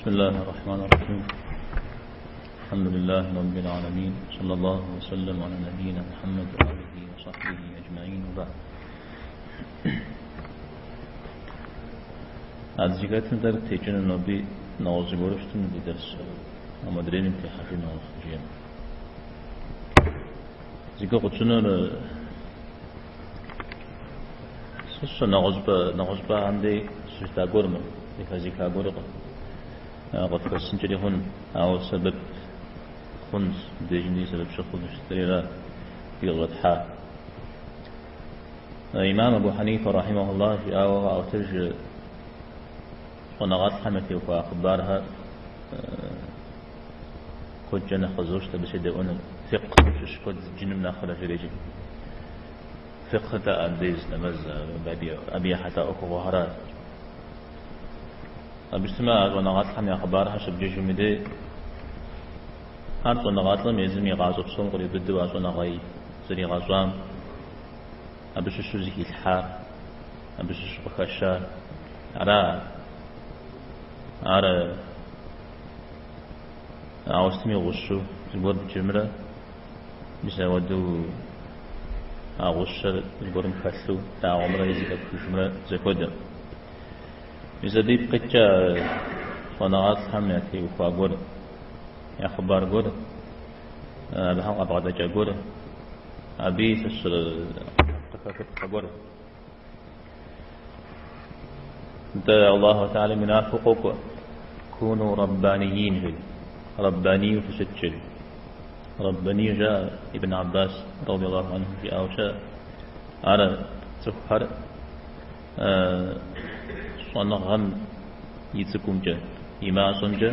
بسم الله الرحمن الرحيم. الحمد لله رب العالمين، صلى الله وسلم على نبينا محمد وآله وصحبه أجمعين، وبعد. А дызыхэтым тӏэкӏу текӏыну ноби нэгъуэщӏ зыгуэру щытыну ди дерс, а модрейм техьэжыну жиӏэм. Зи гугъу тщӏынур сощӏэ нэгъуэщӏыпӏэхэм дей щыжытӏа гуэр мыр, зэхэзыха гуэр къыфхэсынкӏэри хъун, ауэ сэбэп хъунщ, мыбдежым дей сэбэп щыхъуу щытри ара къыщӏэтхьа. Имам Абу Хьэнифэ рахьимэхуллах жиӏауэ къаӏуэтэж щӏэныгъэлӏхэм ятеухуа хъыбархэр куэдкӏэ нэхъ къызощтэ абы седэӏуэныр, фикъхым щыщ куэд зджыным нэхърэ жиӏэри. Фикъыр дэ андез, нэмэз, абы ехьэлӏа ӏуэхугъуэхэращ. Абы щытмэ, а щӏэныгъэлӏхэм я хъыбархэр щыбджыжым и дей, ар щӏэныгъэлӏым езым и гъащӏэ псом къриубыдэу а щӏэныгъэ зэригъэщӏам, абы щыщу зыхилъхьа, абы щыщу къыхэща, ара ар ауэ сытми гъущу зыгуэр бджымрэ, мис ауэдэу а гъущэр зыгуэрым хэлъу плъагъумрэ е зэхэпхыжымрэ зэхуэдэ. Мис абы ипкъ иткӏэ щӏэныгъэлӏхэм ятеухуа гуэр, я хъыбар гуэр, абыхэм къабгъэдэкӏа гуэр, абыи сыщыр къыхэхыпхъэ гуэр. Нтӏэ, Аллаху Тэхьэлам и унафэу къокӏуэ, Куну раббаниин, жери. Раббанийуэ фыщыт, жери. Раббаний жаӏэ Ибн Аббас, радиаллаху анху, жиӏауэ щыӏэ. Ар цӏыхухэр щӏэныгъэм и цӏыкӏумкӏэ, и мащӏэмкӏэ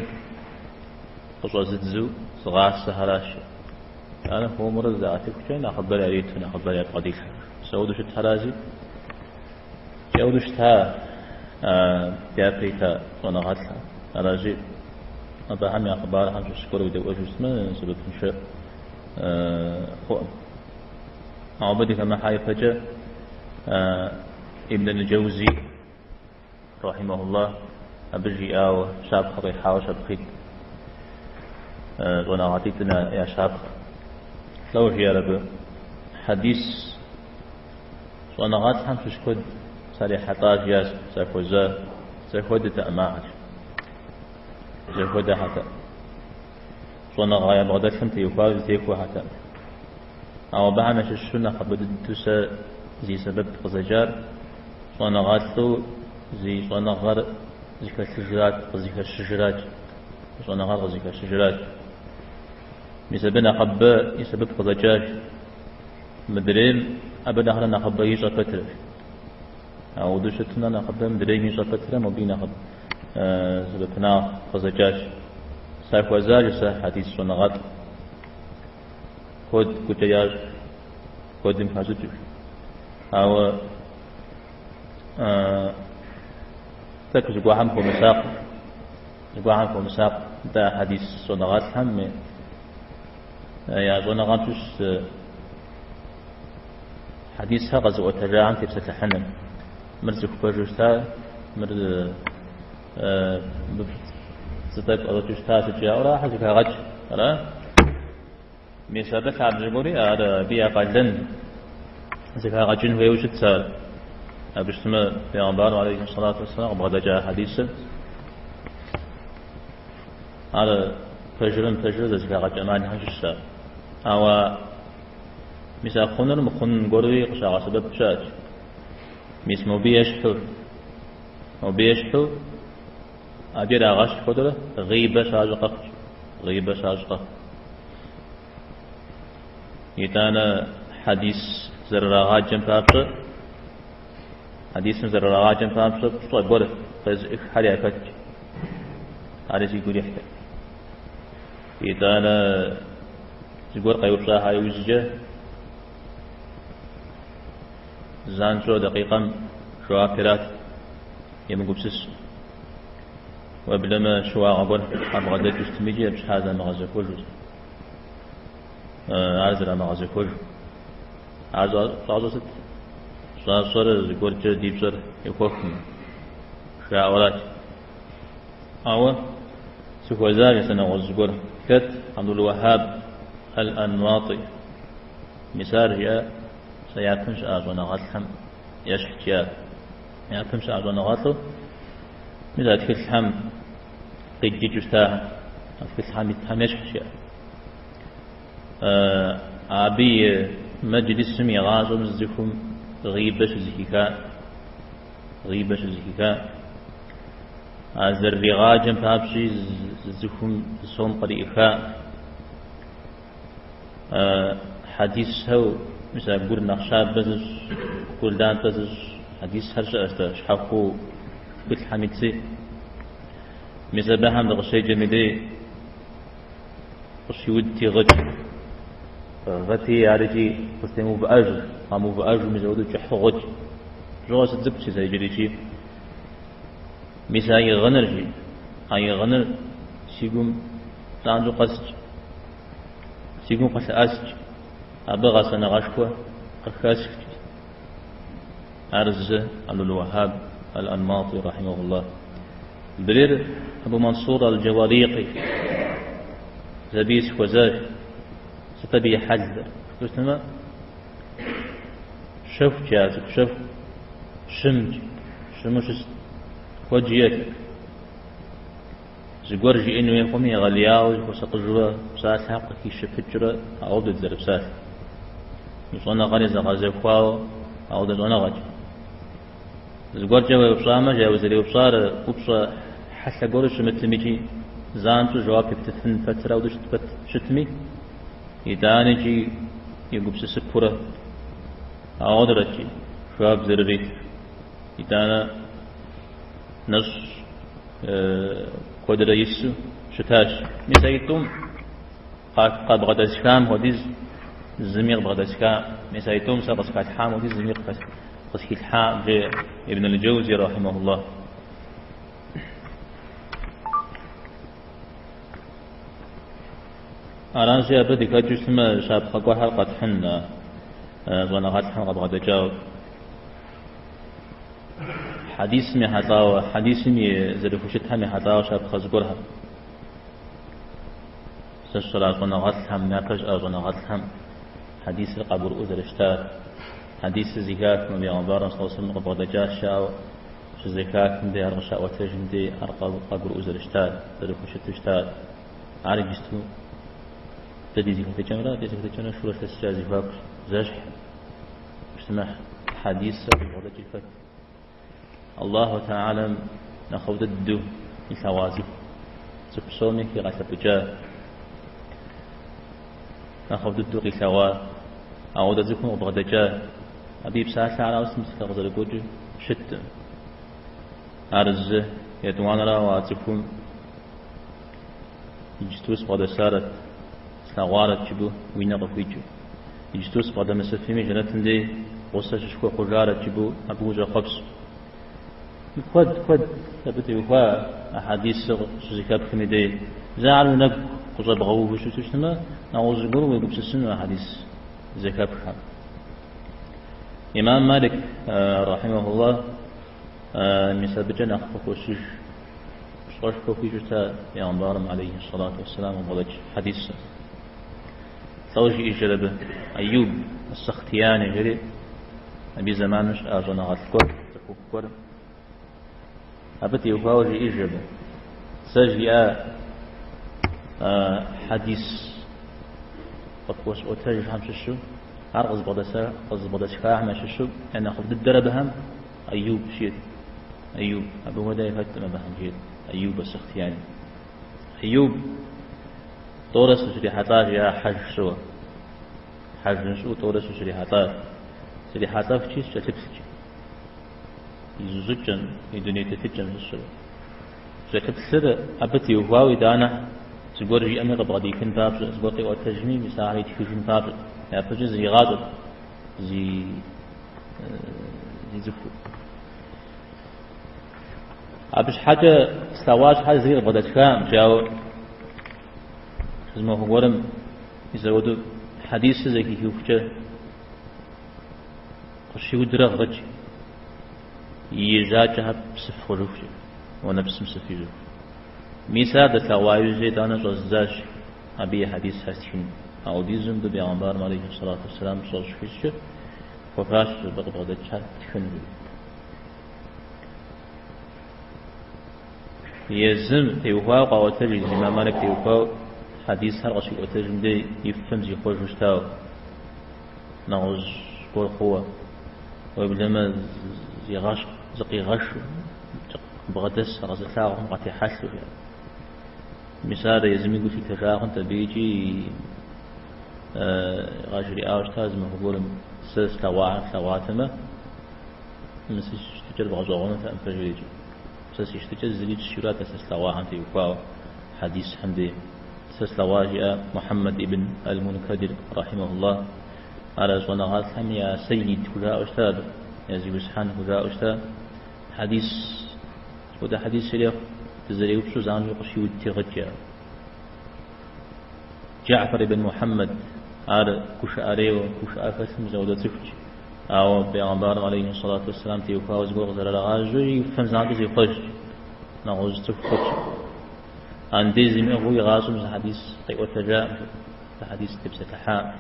къыщӏэзыдзэу зыгъасэхэращ. Ар хуэмурэ зыдаӏэтыхукӏэ нэхъыбэр яриту, нэхъыбэр ябгъэдилъхьэ. Мис ауэдэу щытхэращи, ауэдэу щыта дяпэ ита щӏэныгъэлӏхэр. Аращи, абыхэм я хъыбархэм щыщ гуэр уедэӏуэжу щытмэ, сэбэпыншэ хъуӏым. Ауэ абы дыхэмыхьа ипэкӏэ Ибн аль-Джаузи, рахьимэхуллах, абы жиӏауэ, щапхъэ къихьауэ щапхъитӏ, щӏэныгъэлӏитӏым я щапхъэ. Лӏо жиӏэр абы, хьэдис щӏэныгъэлӏхэм щыщ куэд сарихьэлӏа жиӏащ, сахуэза, зэхуэдэтэкъым ахэр, зэхуэдэхэтэкъым. Щӏэныгъэ ябгъэдэлъым теухуауэ зэтехуэхэтэкъым. Ауэ абыхэм ящыщу нэхъыбэ дыдэу сэ зи сэбэп къызэкӏар щӏэныгъэлӏу зи щӏэныгъэр зыхэлъыжрат, къызыхэщыжрат, щӏэныгъэр къызыхэщыжрат. Мис абы нэхъыбэ и сэбэп къызэкӏащ. Мыдрейм абы нэхърэ нэхъыбэ ищӏэ пэтрэ. Ауэдэу щытмэ, нэхъыбэ мыдрейм ищӏэ пэтрэ, мобы и нэхъыбэ сэбэпынагъ къызэкӏащ. Сахуэзащ сэ хьэдис щӏэныгъэлӏ. Куэд гукӏэ ящӏ, куэдым хащӏыкӏ. Ауэ тӏэкӏу зыгуэрхэм хуэмысакъ, зыгуэрхэм хуэмысакъ. Нтӏэ хьэдис щӏэныгъэлӏхэм я щӏэныгъэм щыщ хьэдисхэр къэзыӏуэтэжахэм тепсэлъыхьыныр. Мыр цӏыху пэжу щыта, мыр пцӏы тӏэкӏу ӏэщӏэкӏыу щыта сыт жаӏэурэ ахэр зэхагъэкӏ. Ара? Мис абы лъабжьэ гуэри ар абы я къалэн зэхагъэкӏын хуейуэ щытщ ар. Абы щытмэ, Пейгъэмбарым алейхи сэлату уэсселам къыбгъэдэкӏа хьэдисыр ар пэжрэ мыпэжрэ зэзыхагъэкӏ ӏэмалхэм щыщщ ар. Ауэ мис а хъунур мыхъун гуэруи къыщагъэсэбэп щыӏэщ. Мис мобы ещхьу, мобы ещхьу абы ирагъэщхь хуэдэрэ гъибэ щащӏ къэхъукӏ, гъибэ щащӏ къэхъу. Итӏанэ хьэдис зэрырагъаджэм папщӏэ, хьэдисым зэрырагъаджэм папщӏэ пщӏэ гуэр къезыӏыххэр яхэтщ. Ари сигу ирихьтэкъым. Итӏанэ зыгуэр къеупщӏаха иужькӏэ занщӏэу дакъикъэм жэуап ират, емыгупсысу. Уеблэмэ щыуагъэ гуэр къабгъэдэкӏыу щытми икӏи абы щхьа замыгъэзэхуэжу. Ар зэрамыгъэзэхуэжу. Ар щӏащӏэр сыт? Щӏащӏэр зыгуэркӏэ ди пщӏэр ехуэхым, жаӏэу арат. Ауэ. Сыхуэзащ сэ нэгъуэщӏ зыгуэр. Хэт? Абдул-Уэхьаб аль-Анматӏи. Мис ар жиӏа, сэ япэм щыӏа щӏэныгъэлӏхэм ещхьт жиӏа. Япэм щыӏа щӏэныгъэлӏу, мис а тхылъхэм къидджыкӏыу щытахэм, а тхылъхэм итхэм ещхьщ жиӏа. Абы и мэджлисым и гъащӏэм зы цӏыхум гъибэ щызэхиха, гъибэ щызэхиха. А зэрыригъаджэм папщӏи зы цӏыхум зы сом къриӏыха. Хьэдисхэу, мис а гур нэхъ щабэ зыщӏ, гур лантӏэ зыщӏ хьэдисхэр щыӏэщ-тӏэ, щхьэхуэу тхылъхэм итщи. Мис абыхэм дыкъыщеджэм и дей къыщиудти гъыкӏ. Гъыти ар икӏи къызэтемыувыӏэжу, къэмыувыӏэжу мис апхуэдэу кӏыхьу гъыкӏ. Щыгъуэ сыцӏыкӏут сэ иджыри икӏи. Мис а и гъыныр, жи, а и гъыныр си гум занщӏэу къэскӏ, си гум къылъыӏэскӏ, абы гъэсэныгъэшхуэ къыхэсхкӏ. Ар зы Абдул-Уэхьаб аль-Анматӏи рахьимэхуллах. Мыдрейр Абу Мансур аль-Джэуарикъи. Абыи сыхуэзащ. Сыт абы и хьэлыр? Жыпӏэу щытмэ, щэхут ар, цӏыху щэху, щымт, щыму щыст, куэд жиӏэт. Зыгуэр жиӏэн хуей хъуми, егъэлеяуэ зыхуэсакъыжурэ псалъэхэр къыхищыпыкӏрэ ауэдэт зэрыпсалъэр. И щӏэныгъэри зэгъэзэхуауэ ауэдэ щӏэныгъэкӏэ. Зыгуэркӏэ уеупщӏамэ, жаӏэ узэреупщӏар упщӏэ хьэлъэ гуэру щымытым икӏи занщӏэу жэуап ептыфын пэтрэ ауэдэу щытми, итӏанэкӏи егупсысыпурэ ауэдэрэт жэуап зэрыритыр. Итӏанэ нэщӏ куэдрэ ису щытащ. Мис аитӏум къабгъэдэсхам хуэдиз зыми къыбгъэдэсха, мис аитӏум сэ къысхалъхьам хуэдиз зыми къысхилъхьакъым, жеӏэ Ибн аль-Джэузи рахьимэхуллах. Аращи, абы дыхэкӏыу щытмэ, щапхъэ гуэрхэр къэтхьын щӏэныгъэлӏхэм къабгъэдэкӏауэ. Хьэдисым ехьэлӏауэ, хьэдисым и зэрыхущытхэм ехьэлӏауэ щапхъэ зыгуэрхэр. Сэ сщӏэрэ щӏэныгъэлӏхэм, япэ щыӏа щӏэныгъэлӏхэм хьэдисыр къагурыӏуэу зэрыщытар. Хьэдисыр зэхахмэ, Бегъымбарым саллаллаху алейхи ва сэллэм къыбгъэдэкӏащ жаӏэу щызэхахым дей, ар къыщаӏуэтэжым дей, ар къагурыӏуэу зэрыщытар, зэрыхущыту щытар. Ар иджысту дэ ди зэхэтыкӏэмрэ ди зэхэтыкӏэмрэ шурэ лъэскӏэ я зэхуакущ, зэщхьым. Щытмэ, хьэдисыр къыбгъэдэкӏыр хэт? Аллаху Тэхьэлам нэхъыфӏ дыдэу илъэгъуа цӏыху, цӏыху псоми хигъэлъэпӏыкӏа, нэхъыфӏ дыдэу къилъэгъуа, ауэдэ цӏыхум къыбгъэдэкӏа, абы и псалъэ арауэ сытым псалъэ къызэрыгуэкӏыу щыткъым. Ар зы, етӏуанэрауэ а цӏыхум иджысту сыбгъэдэсарэт, слъэгъуарэт жыпӏэу уи нэ къыхуикӏыу. Иджысту сыбгъэдэмысыфми, жэнэтым дей гъусэ щысхуэхъужарэт жыпӏэу абы ущӏэхъуэпсу. Куэд, куэд абы теухуа а хьэдисыр щызэхэпхым и дей. Зэ ар уи нэгу къыщӏэбгъэувэу щыту щытмэ, нэгъуэщӏ зыгуэру уегупсысыну а хьэдис зэхэпххэм. Имам Малик, рахьимэхуллах, мис абыкӏэ нэхъ къыхощыж. Пщӏэшхуэ хуищӏу щыта Бегъымбарым алейхи сэлату уэсселам къыбгъэдэкӏ хьэдисым. Лӏо жиӏэжыр абы, Айюб ас-Сахтияни жери, абы и зэманым щыӏа щӏэныгъэлӏ гуэр, цӏыхуфӏ гуэр. Абы теухуауэ жиӏэж абы. Сэ жиӏа хьэдис къыпхуэсӏуэтэжхэм щыщу, ар къызыбгъэдэсхахэм ящыщу я нэхъыфӏ дыдэр абыхэм Айюб жиӏэт. Айюб, абы хуэдэ яхэткъым абыхэм жиӏэт Айюб ас-Сахтияни. Айюб тӏорэ сыщрихьэлӏа жиӏа хьэж сщӏыуэ. Хьэж сщӏыуэ тӏорэ сыщрихьэлӏащ. Срихьэлӏэхукӏи сыкӏэлъыплъкӏ. И зыщӏыкӏэм, и дуней тетыкӏэм щыщу. Кӏэлъыплъыр абы теухуауэ итӏанэ зыгуэр жиӏэми къыбгъэдихын папщӏэ, зыгуэр къиӏуэтэжми, мис ахэр итхыжын папщӏэ. Япэкӏэ зригъащӏэт зи зи цӏыху. Абы щхьэкӏэ слъэгъуа щхьэ зыри къыбгъэдэсхакъым, жауэ зы махуэ гуэрым мис апхуэдэу хьэдисыр зэхихыхукӏэ къыщиудрэ гъыкӏ и жьакӏэхэр псыф хъужыхукӏэ, уанэпсым псыф ищӏыху. Мис ар дэслъэгъуа иужькӏэ итӏанэ щӏэздзащ абы и хьэдисхэр стхын. Ауэдизу мыбы бегъымбарым алейхи сэлату уэсселам пщӏэ щыхуищӏкӏэ хуэфащэщ абы къыбгъэдэкӏхэр птхын. Езым теухуауэ къаӏуэтэж, езы имам Малик теухуауэ хьэдисхэр къыщиӏуэтэжым дей и фэм зихъуэжу щытауэ, нэгъуэщӏ гуэр хъууэ, уеблэмэ зигъэщхъ, зыкъигъэшу, бгъэдэс къэзылъагъухэм къатехьэлъэу жиӏэ. Мис ар езыми гу лъитэжа хъунт абы икӏи къажриӏауэ щыта зы махуэ гуэрым, сэ слъэгъуахэр флъэгъуатэмэ, мы си щытыкӏэр бгъэщӏэгъуэнутэкъым фэ жиӏэкӏэ. Сэ си щытыкӏэр зыри тщурат сэ слъэгъуахэм теухуауэ хьэдисхэм дей. Сэ слъэгъуа жиӏа Мухьэммэд ибн аль-Мункадир, рахьимахуллах, ар щӏэныгъэлӏхэм я сэйид хужаӏэу щыта абы, я зиусхьэн хужаӏэу щыта. Хьэдис, сыт хуэдэ хьэдис ирехъу, дызэреупщӏу занщӏэу къыщиудти гъыкӏ жаӏэу. Джафэр ибн Мухьэммэд, ар гушыӏэрейуэ, гушыӏэ хэлъым мис ауэдэ цӏыхут. Ауэ бегъымбарым алейхи сэлату уэсселам теухуауэ зыгуэр къызэрырагъажьэу и фэм занщӏэу зихъуэжт, нэгъуэщӏ цӏыху хъут. Андез имыӏыгъыу и гъащӏэм зы хьэдис къиӏуэтэжакъым, зы хьэдис тепсэлъыхьакъым.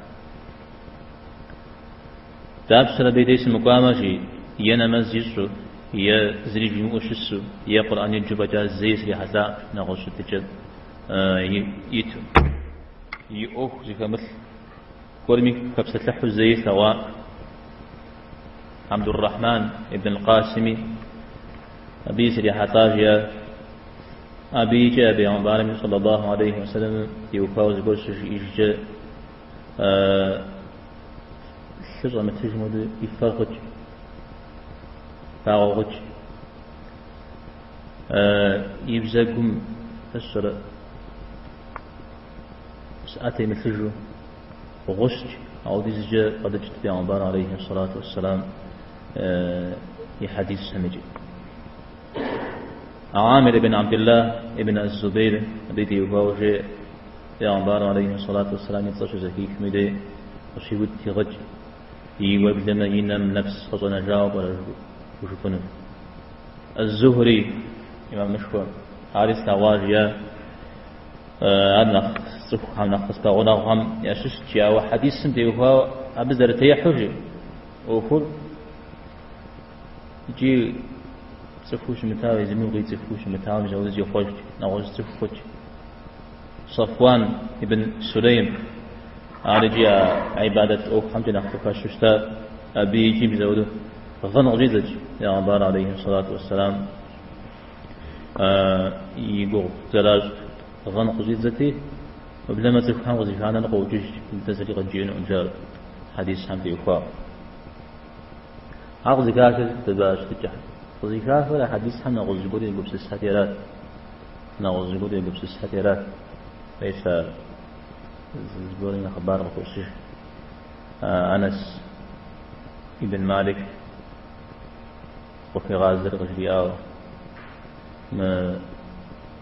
Дапщэрэ абы и дей сымыкӏуамэ, жи, е нэмэз ищӏу, е зыри жимыӏэу щысу, е Къурӏэн еджэу фӏэкӏа зэи срихьэлӏакъым нэгъуэщӏ щытыкӏэ иту. И ӏуэху зыхэмылъ гуэрми хэпсэлъыхьу зэи слъэгъуакъым. Абдуррахьман ибн аль-Къасими абыи срихьэлӏа жиӏа. Абы икӏи а бегъымбарым саллаллаху алейхи уэсэлэмым теухуауэ зыгуэр щыжиӏэжкӏэ лъы щӏэмытыжым хуэдэу и фэр хъут, фагъуэ хъут. И бзэгум фыщэрэ псыӏэ темылъыжу гъущт, ауэдизкӏэ фӏэлӏыкӏт бегъымбар алейхи сэлату уэсселам и хьэдисхэм икӏи. Амир ибн Абдуллах ибн аз-Зубейр абы теухуауэ жеӏэ, бегъымбарым алейхи сэлату уэсселам и цӏэ щызэхихым и дей къыщиудти гъыкӏ, и уеблэмэ и нэм нэпс къыщӏэнэжауэ пӏэрэ хужыпӏэну. Аз-Зухри, имамышхуэ, ари слъэгъуа жиӏа. Ар нэхъ цӏыхухэм, нэхъ къыспэгъунэгъухэм ящыщт, жи, ауэ хьэдисым теухуауэ абы зэрытехьэу, жи, ӏуэхур икӏи цӏыхуу щымытауэ, езыми укъицӏыхуу щымытауэ, мис ауэдэ зихъуэжт, нэгъуэщӏ цӏыху хъут. Сафуан ибн Сулейм, ар икӏи а ибадэт ӏуэхухэмкӏэ нэхъ къыхэщу щыта, абы икӏи мис ауэдэу гъын къыщӏидзэт, бегъымбар алейхи сэлату уэсселам. И гугъу зэращӏ гъын къыщӏидзэти, уеблэмэ цӏыхухэм къызыханэр къоукӏыж, дэ зыри къыджиӏэнукъым, жаӏэу хьэдисхэм теухуауэ. Ар къызыхахыр сыт абы а щытыкӏэхэр? Къызыхахыр а хьэдисхэм нэгъуэщӏ зыгуэр егупсысхэти арат. Нэгъуэщӏ зыгуэр егупсысхэти арат. Мис а зыгуэрым и хъыбар къыхощыж. Анэс ибн Малик къыхуигъазэри къыжриӏауэ, Мы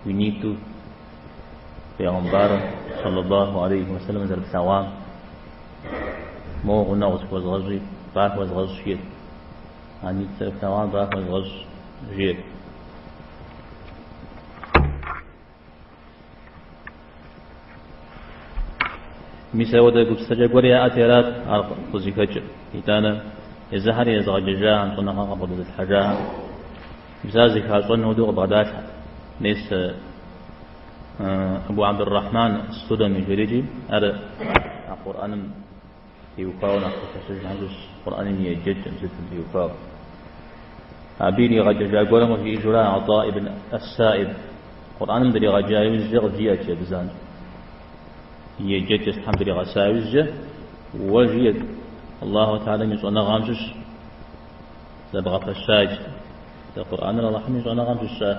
уи нитӏу бегъымбарыр, саллаллаху алейхи уэсэлэм, зэрыплъэгъуам, моуэ гъунэгъу зыхуэзгъэщӏи, ба хуэзгъэщӏ, жиӏэт. А нитӏ зэрыплъэгъуам ба хуэзгъэщӏ, жиӏэт. Мис ауэдэ гупсысэкӏэ гуэр яӏэти арат ар къызыхэкӏыр. Итӏанэ езыхэр езыгъэджэжахэм, щӏэныгъэ къабгъэдэзылъхьэжахэм, мис ар зыхащӏэн хуэдэу къыбгъэдалъхьэт. Мес Абу Абдуррахьман Ас-Сулами жерикӏи ар а Къурӏэным теухуауэ нэхъ къыхэщыжхэм щыщщ, Къурӏэным и еджэкӏэм сытым теухуауэ. Абы иригъэджэжа гуэрым къыжиӏэжурэ Атӏа ибн ас-Саиб Къурӏэным дригъэджа иужькӏэ къыджиӏэт абы занщӏэу. И еджэкӏэ сытхэм дригъэса иужькӏэ, уэ жиӏэт, Аллаху Тэхьэлам и щӏэныгъэм щыщ зэбгъэпэща иджы. Дэ Къурӏэныр Аллахьым и щӏэныгъэм щыщ ар.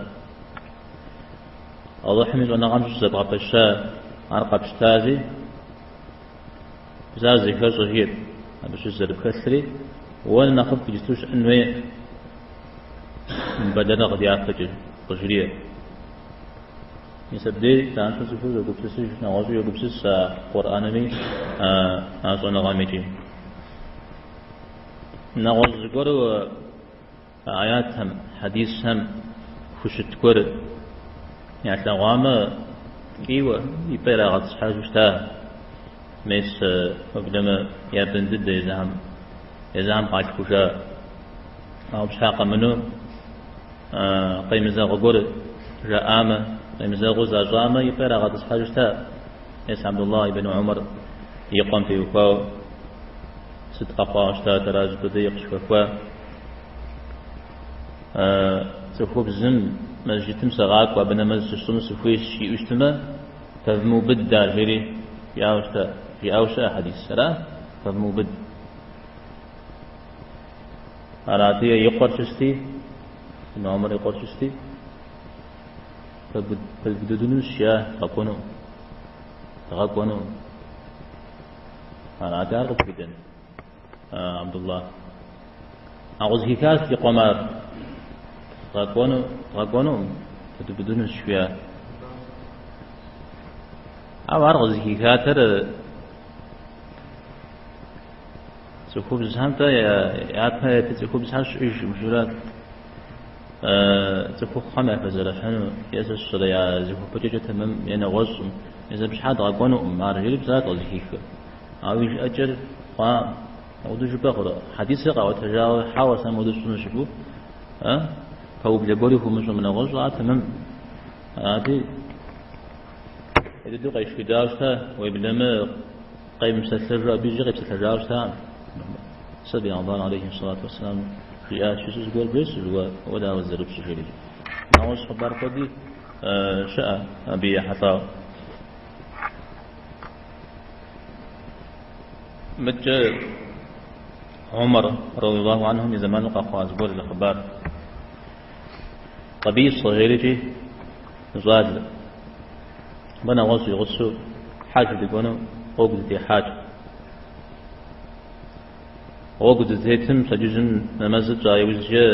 Аллахьым и щӏэныгъэм щыщ зэбгъэпэща, ар къэпщтази, Мис ар зыхэщӏэ жиӏэт, абы щыщ зэрыпхэлъри, уэ нэхъыфӏ иджысту щыӏэн хуей мыбэлэрыгъ дяпэкӏэ къыжриӏэт. Мис абдей занщӏэу цӏыхур зогупсысыж, нэгъуэщӏу йогупсыс а Къурӏэнми, а щӏэныгъэм икӏи. Нэгъуэщӏ зыгуэру аятхэм, хьэдисхэм хущыт гуэр Ялъэгъуамэ, ткӏийуэ и пӏэ ирагъэтӏысхьэжу щыта. Мес, уеблэмэ, я бын дыдэ езыхэм, езыхэм къалъхужа. Ауэ щхьа къэмынэу къемызэгъ гуэр жаӏамэ, къемызэгъыу защӏамэ, и пӏэ ирагъэтӏысхьэжу щыта. Мес Абдуллах ибн Умар и къуэм теухуауэ сыт къэхъуауэ щытат, ара зыщӏыпӏэ дей къыщыхэхуа. Цӏыхубзым мэжджытым сыгъакӏуэ, абы нэмэз щысщӏыну сыхуейщ жиӏэу щытмэ, пэвмыубыд ар, жери жиӏауэ щыта, жиӏауэ щыӏэ хьэдис, ара? Пэвмыубыд. Арати, и къуэр щысти, Ибн Умар и къуэр щысти, пэдбудынущ, жиӏа, дгъэкӏуэну, дгъэкӏуэну. Арати, ар къыпхуидэн, Абдуллах. А къызэхихащ и къуэм ар. Дгъэкӏуэну, дгъэкӏуэнукъым, пэдубыдынущ, жиӏа. Ауэ ар къызэхихатэр цӏыхубзхэм-тӏэ япэ япэ цӏыхубзхэр щыӏэжкъым, журэ цӏыхухъухэм яхэзэрыхьыну, е сэ сщӏэрэ я зыхуэпэкӏэкӏэ тэмэм е нэгъуэщӏым, мис абы щхьа дгъэкӏуэнукъым, ар жери псалъэ къызэхихыр. Ауэ и жыӏэкӏэр хъуакъым. Апхуэдэу жыпӏэ хъурэ? Хьэдисыр къаӏуэтэжауэ, хьэуэ, сэ мыуэду сщӏынущ жыпӏэу, пэублэ гуэри хуумыщӏу мынэгъуэщӏу, ар тэмэм. Арати, ӏей дыдэу къешхыдауэ щыта, уеблэмэ къемыпсэлъэжу абы иужькӏэ къепсэлъэжауэ щытакъым. Сэ бегъымбар алейхи сэлату уэсселам жиӏащ, жысӏэу зыгуэр бжесӏэу, жыуэ, уэ дауэ зэрыпщӏыр, жери. Нэгъуэщӏ хъыбар куэди щыӏэ абы ехьэлӏауэ. Мыдкӏэ Умар радиаллаху анхум и зэманым къэхъуа зыгуэр зы хъыбар. Къэбисэ жерикӏи щӏалэ. Абы нэгъуэщӏ и гъусэу хьэж дыкӏуэну гъуэгу дытехьащ. Гъуэгу дытетым пщэдджыжьым нэмэзыр тщӏа иужькӏэ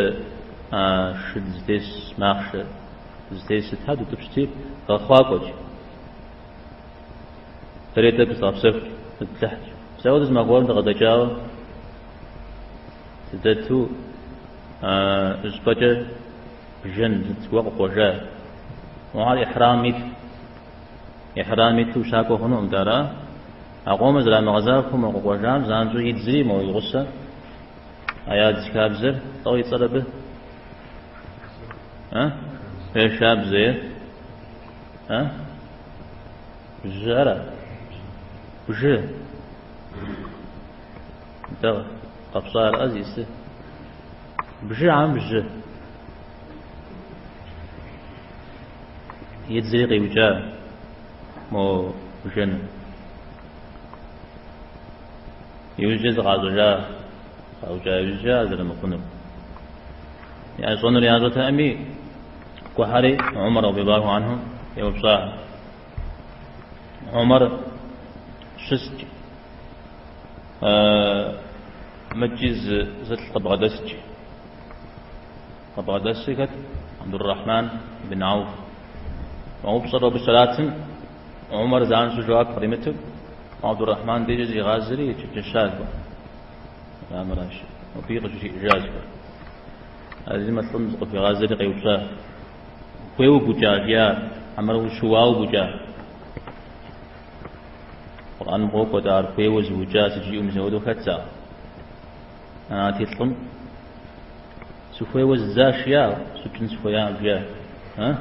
а шы дызытес махъшэ дызытес сытхэр дутӏыпщти, дгъэхъуакӏуэкӏ. Дэри тӏэкӏу зыдгъэпсэхут, зытплъыхьт. Мис ауэдэ зы махуэ гуэрым дыкъыдэкӏауэ дыдэту щӏыпӏэкӏэ бжэн зыгуэр къыкъуэжа. Ар ихьрам ит. Ихьрам иту ущакӏуэ хъунукъым, дара? А къомыр зэрамыгъэзахуэу мо къыкъуэжам занщӏэу идзри мо и гъусэ а ядз хабзэр, лӏо и цӏэр абы? А? Е шабзэ, е? А? Бжьы ара? Бжы. Нтӏэ, къэпщӏар ӏэ зисы. Бжы хьэмэ бжьы. Идзри къиукӏа мо бжэным. Иужькӏэ зыкъащӏэжа, къаукӏа иужькӏэ ар зэрымыхъунур. Ящӏэнур ящӏэтэкъыми, гухьэри Умар радиаллаху анхум еупщӏа. Умар щыст, мыдкӏи зылӏ къыбгъэдэст. Къыбгъэдэсыр хэт? Абдуррахьман ибн Ауф. А упщӏэр абы щратым, Умар занщӏэу жэуап къримыту, Абдуррахьман дежкӏэ зигъазэри ечэнджэщащ. Армыращ. Абыи къыжриӏэжащ зыгуэр. Азимэ лӏым зыкъыхуигъазэри къеупщӏа. Хуейуэ букӏа, жиӏа, хьэмэрэ ущыуауэ букӏа? Къурӏэным къокӏуэ-тӏэ ар хуейуэ зыукӏа, сыт жиӏэу мис ауэдэу хэтщ ар. Арати лӏым сыхуейуэ зыдзащ, жиӏа, сукӏын сыхуеякъым, жиӏа. А?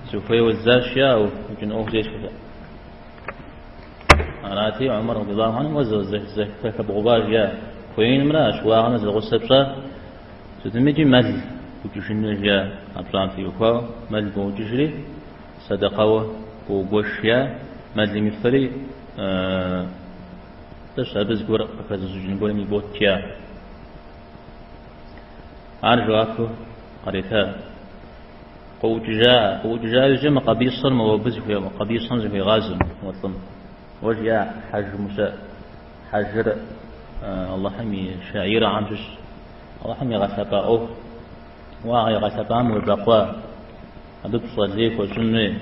Сыхуейуэ зыдзащ, жиӏа, укӏын ӏуэху зесхуэтэкъым. Арати, Умар радиаллаху анху уэ зэхэбгъэува, жиӏа, хуеинымрэ а щыуагъэмрэ зэгъусэ пщӏа, сытмикӏи мэл букӏыжын хуей, жиӏа, а пщӏам теухуауэ мэл боукӏыжри, сэдэкъэуэ боугуэш, жиӏа, мэлым и фэри тӏэщ абы зыгуэр къыхэзыщӏыкӏын гуэрым ибот, жиӏа. Ар жэуапу кърита. Къыӏукӏыжа, къыӏукӏыжа иужькӏэ мы къэбисэр моуэ абы зыхуей, къэбисэм зыхуегъазэ мо лӏым. Уэ жиӏа хьэжым ущыӏэ. Хьэжыр Алыхьым и шаӏирэхэм щыщ. Алыхьым игъэлъэпӏа ӏуэху. Уэ а игъэлъэпӏам уебэкъуа. Абы пщӏэ лей хуэщӏын хуей.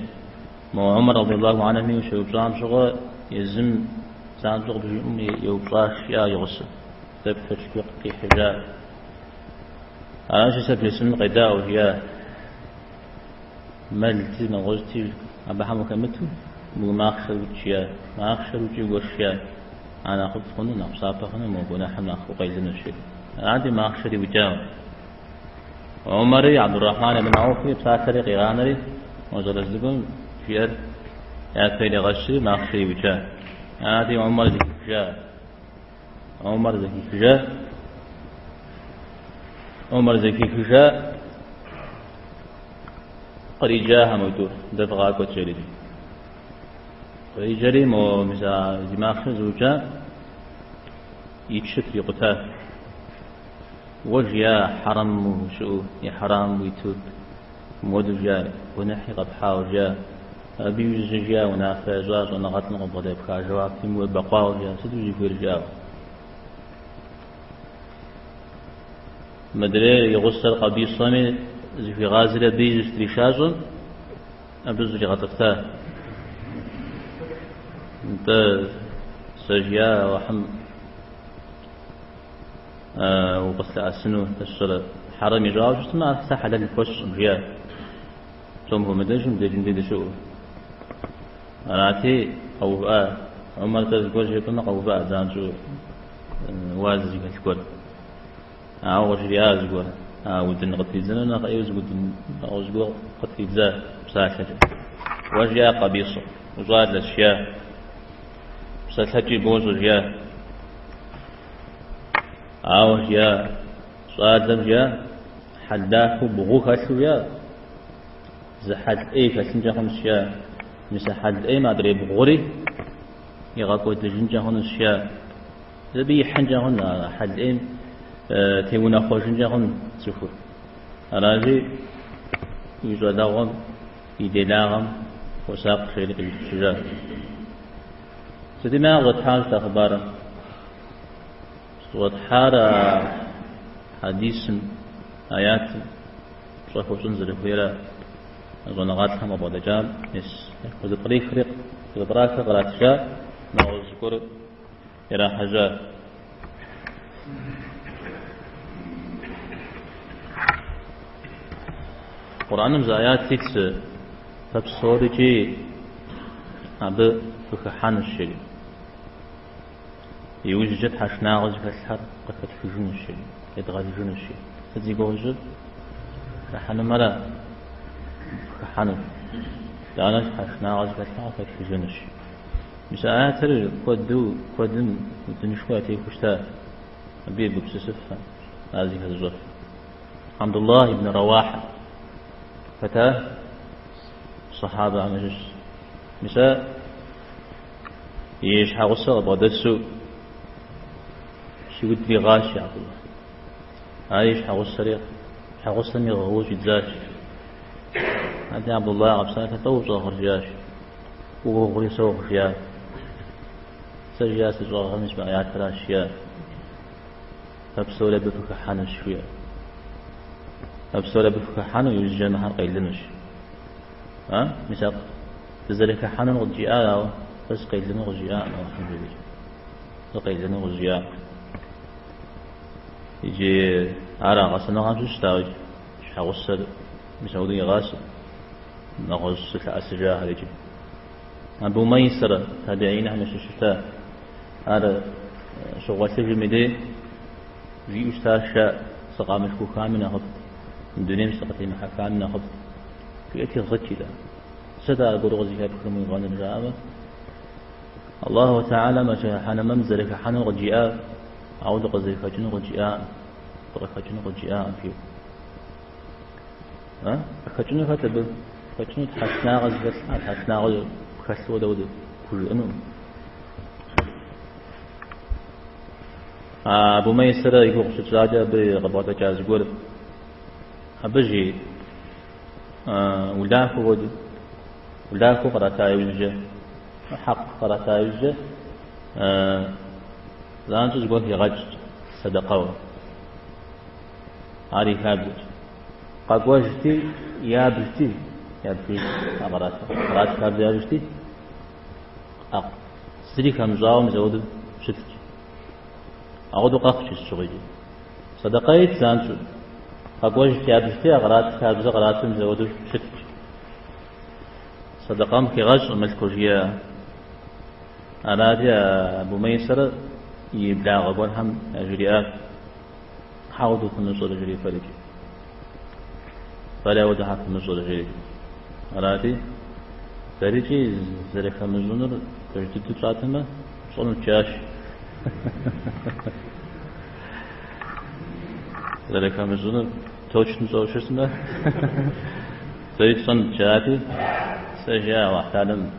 Мо Умар радиаллаху анхуми ущеупщӏам щыгъуэ езым занщӏэу къыбжиӏэм еупщӏащ, жиӏа и гъусэм. Тӏэкӏу шэч къихьыжа. Аращи, сэ бжесӏэным къедаӏуэ, жиӏа. Мэлти, нэгъуэщӏти, абыхэм ухэмыту, уи махъшэр укӏ жиӏа. Махъшэр укӏи гуэш жиӏа. Ар нэхъыфӏ хъуну, нэхъ псапэ хъуну, мо гуэныхьым нэхъ укъелынущ, жери. Арати, махъшэр иукӏауэ. Умэри, Абдуррахьман ибн Ауфи псалъэри къигъанэри, мо щӏалэжь цӏыкӏум жиӏэр япэ иригъэщри, махъшэр иукӏа. Арати, Умэр зэхихыжа. Умэр зэхихыжа. Умэр зэхихыжа. Къриджахэм моитӏур, дэ вгъакӏуэт жери. Къриджэри, мо мис а зи махъшэр зыукӏа и чыр трикъута. Уэ жиӏа хьэрэм ущыӏэу, ихьрам уиту, мыуэду жиӏа, гуэныхьи къэпхьауэ жиӏа, абы иужькӏэ жиӏа унафэ ящӏа щӏэныгъэлӏым къыбгъэдэпха жэуапым уебэкъуауэ жиӏа, сыт узыхуейр жиӏауэ. Мыдрейр и гъусэр Къэбисэми зыхуигъазэри абыи зыщытришащӏэм, абы зыщӏригъэтӏыфта. Нтӏэ, сэ жиӏа Алыхьым укъыслъэӏэсыну сщӏэрэ хьэрэм ищӏауэ щытмэ, ар сэ хьэлэл пхуэсщӏым, жиӏа. Псом хуэмыдэжым дежым дей дыщыӏэу. Арати, къэувыӏа. Умэр тӏэ зыгуэр жепӏэмэ, къэувыӏэ занщӏэу уаз зыхэлъ гуэр. Ауэ къыжриӏа зыгуэр, а удын къытридзэну нэхъ ӏейуэ зы удын нэгъуэщӏ гуэр къытридза псалъэкӏэ. Уэ жиӏа Къэбисэ, ущӏалэщ, жиӏа. Псэлъэкӏи бощӏэ, жиӏа. Ауэ жиӏа, щӏалэм жиӏа, хьэл дахэу бгъу хэлъу жиӏа, зы хьэл ӏей хэлъынкӏэ хъунщ, жиӏа. Мис а хьэл ӏейм адрей бгъури игъэкӏуэдыжынкӏэ хъунущ, жиӏа. Абы ихьынкӏэ хъун, а хьэл ӏейм теунэхъуэжынкӏэ хъун цӏыхур. Аращи, уи щӏалэгъуэм и делагъэм хуэсакъ жери къиутӏыпщыжащ. Сытми ар къыщӏэтхьауэ щыта хъыбарым? Щӏэтхьар а хьэдисым, аятым пщӏэ хуэщӏын зэрыхуейра щӏэныгъэлӏхэм къыбгъэдэкӏам, мис хузэпкърихри, хузэпкърахыр къратыжа нэгъуэщӏ зыгуэр ирахьэжьа. Къурӏэным зы аят итщ, фэ псорикӏи абы фыхыхьэнущ, жери. Иужькӏэ тхьэшынагъуэ зыхэлъхэр къыхэтхыжынущ, жери, къедгъэлыжынущ, жери. Сыт зи гугъу ищӏыр? Жыхьэнэмэра фыхыхьэнущ. Итӏанэ тхьэшынагъуэ зыхэлъхэр къыхэтхыжынущ. Мис а аятыр куэду, куэдым удынышхуэ ятехуэу щыта, абы егупсысыф, ар зыхэзыщӏэф. Абдуллах ибн Рауахьэ хэта сахьабэхэм ящыщ. Мис а и щхьэгъусэ къыбгъэдэсу щиудри гъащ Абдуллах. Ар и щхьэгъусэри, щхьэгъусэми гъыуэ щӏидзащ. Ади Абдуллах къэпсалъэ лӏо ущӏэгъыр жиӏащ. Уогъри согъ, жиӏа. Сэ жиӏа сыщӏэгъыр мис мы аятращ, жиӏа. Фэ псори абы фыхыхьэнущ, жиӏа. Фэ псори абы фыхыхьэну, иужькӏэ мыхэр къелынущ. А? Мис а дызэрыхыхьэнур къыджиӏар, ауэ сэ сыкъелыну къызжиӏакъым, Алыхьым жиӏэри. Сыкъелыну къызжиӏакъым. Иджы ар а гъэсэныгъэм щыщ, дауикӏ, щхьэгъусэр мис ауэдэу игъасэ. Нэгъуэщӏ зылъэӏэсыжахэр икӏи. Абу Майсэрэ табиинхэм ящыщ щыта. Ар щыгъуэлъыжым и дей жиӏэу щытащ, сыкъамылъхухами нэхъыфӏт, мы дунейм сыкъытемыхьэхами нэхъыфӏт. Жиӏэти гъыт итӏанэ. Сыт аргуэру къызыхэпхыр мы гъыныр жаӏэмэ, Аллаху Тэхьэлам а жыхьэнэмэм дызэрыхыхьэнур къыджиӏа, ауэ дыкъызэрыхэкӏынур къыджиӏакъым, дыкъыхэкӏыну къыджиӏакъым, жиӏэу. А? Къыхэкӏыну хэт абы? Къыхэкӏыну тхьэшынагъэ зыхэлъ, а тхьэшынагъэ пхэлъу дауэ пхужыӏэну? А Абу Майсэрэ и гугъу щытщӏакӏэ абы къыбгъэдэкӏа зыгуэр. Абы жи улахуэ хуэдэу, улахуэ кърата иужькӏэ, хьэкъ кърата иужькӏэ, занщӏэу зыгуэр хигъэкӏт сэдэкъэуэ. Ар и хабзэщ. Къэкӏуэжти, ябжти, ябжыжт а кърат, кърат хабзэ ябжти, зыри хэмыщӏауэ мис ауэдэу щытт. Ауэдэу къэхъут сыт щыгъуи. Сэдэкъэ ит занщӏэу. Къэкӏуэжт, ябжти, а кърат хабзэ кърату мис ауэдэу щытт. Сэдэкъэм хигъэщӏ мылъкур жиӏэ. Арати, Абу Мейсэрэ и благъэ гуэрхэм яжриӏащ, Хьэ ауэдэу фымыщӏэрэ жери фэрикӏи. Фэри ауэдэу хьэ фымыщӏэрэ жери. Арати, дэрикӏи зэрыхэмыщӏынур пэж дыдэу тщӏатэмэ, тщӏэнут жаӏащ. Зэрыхэмыщӏынур точно тщӏэуэ щытмэ, дэри тщӏэнут жаӏати, сэ жиӏа Аллахь Тэхьэлам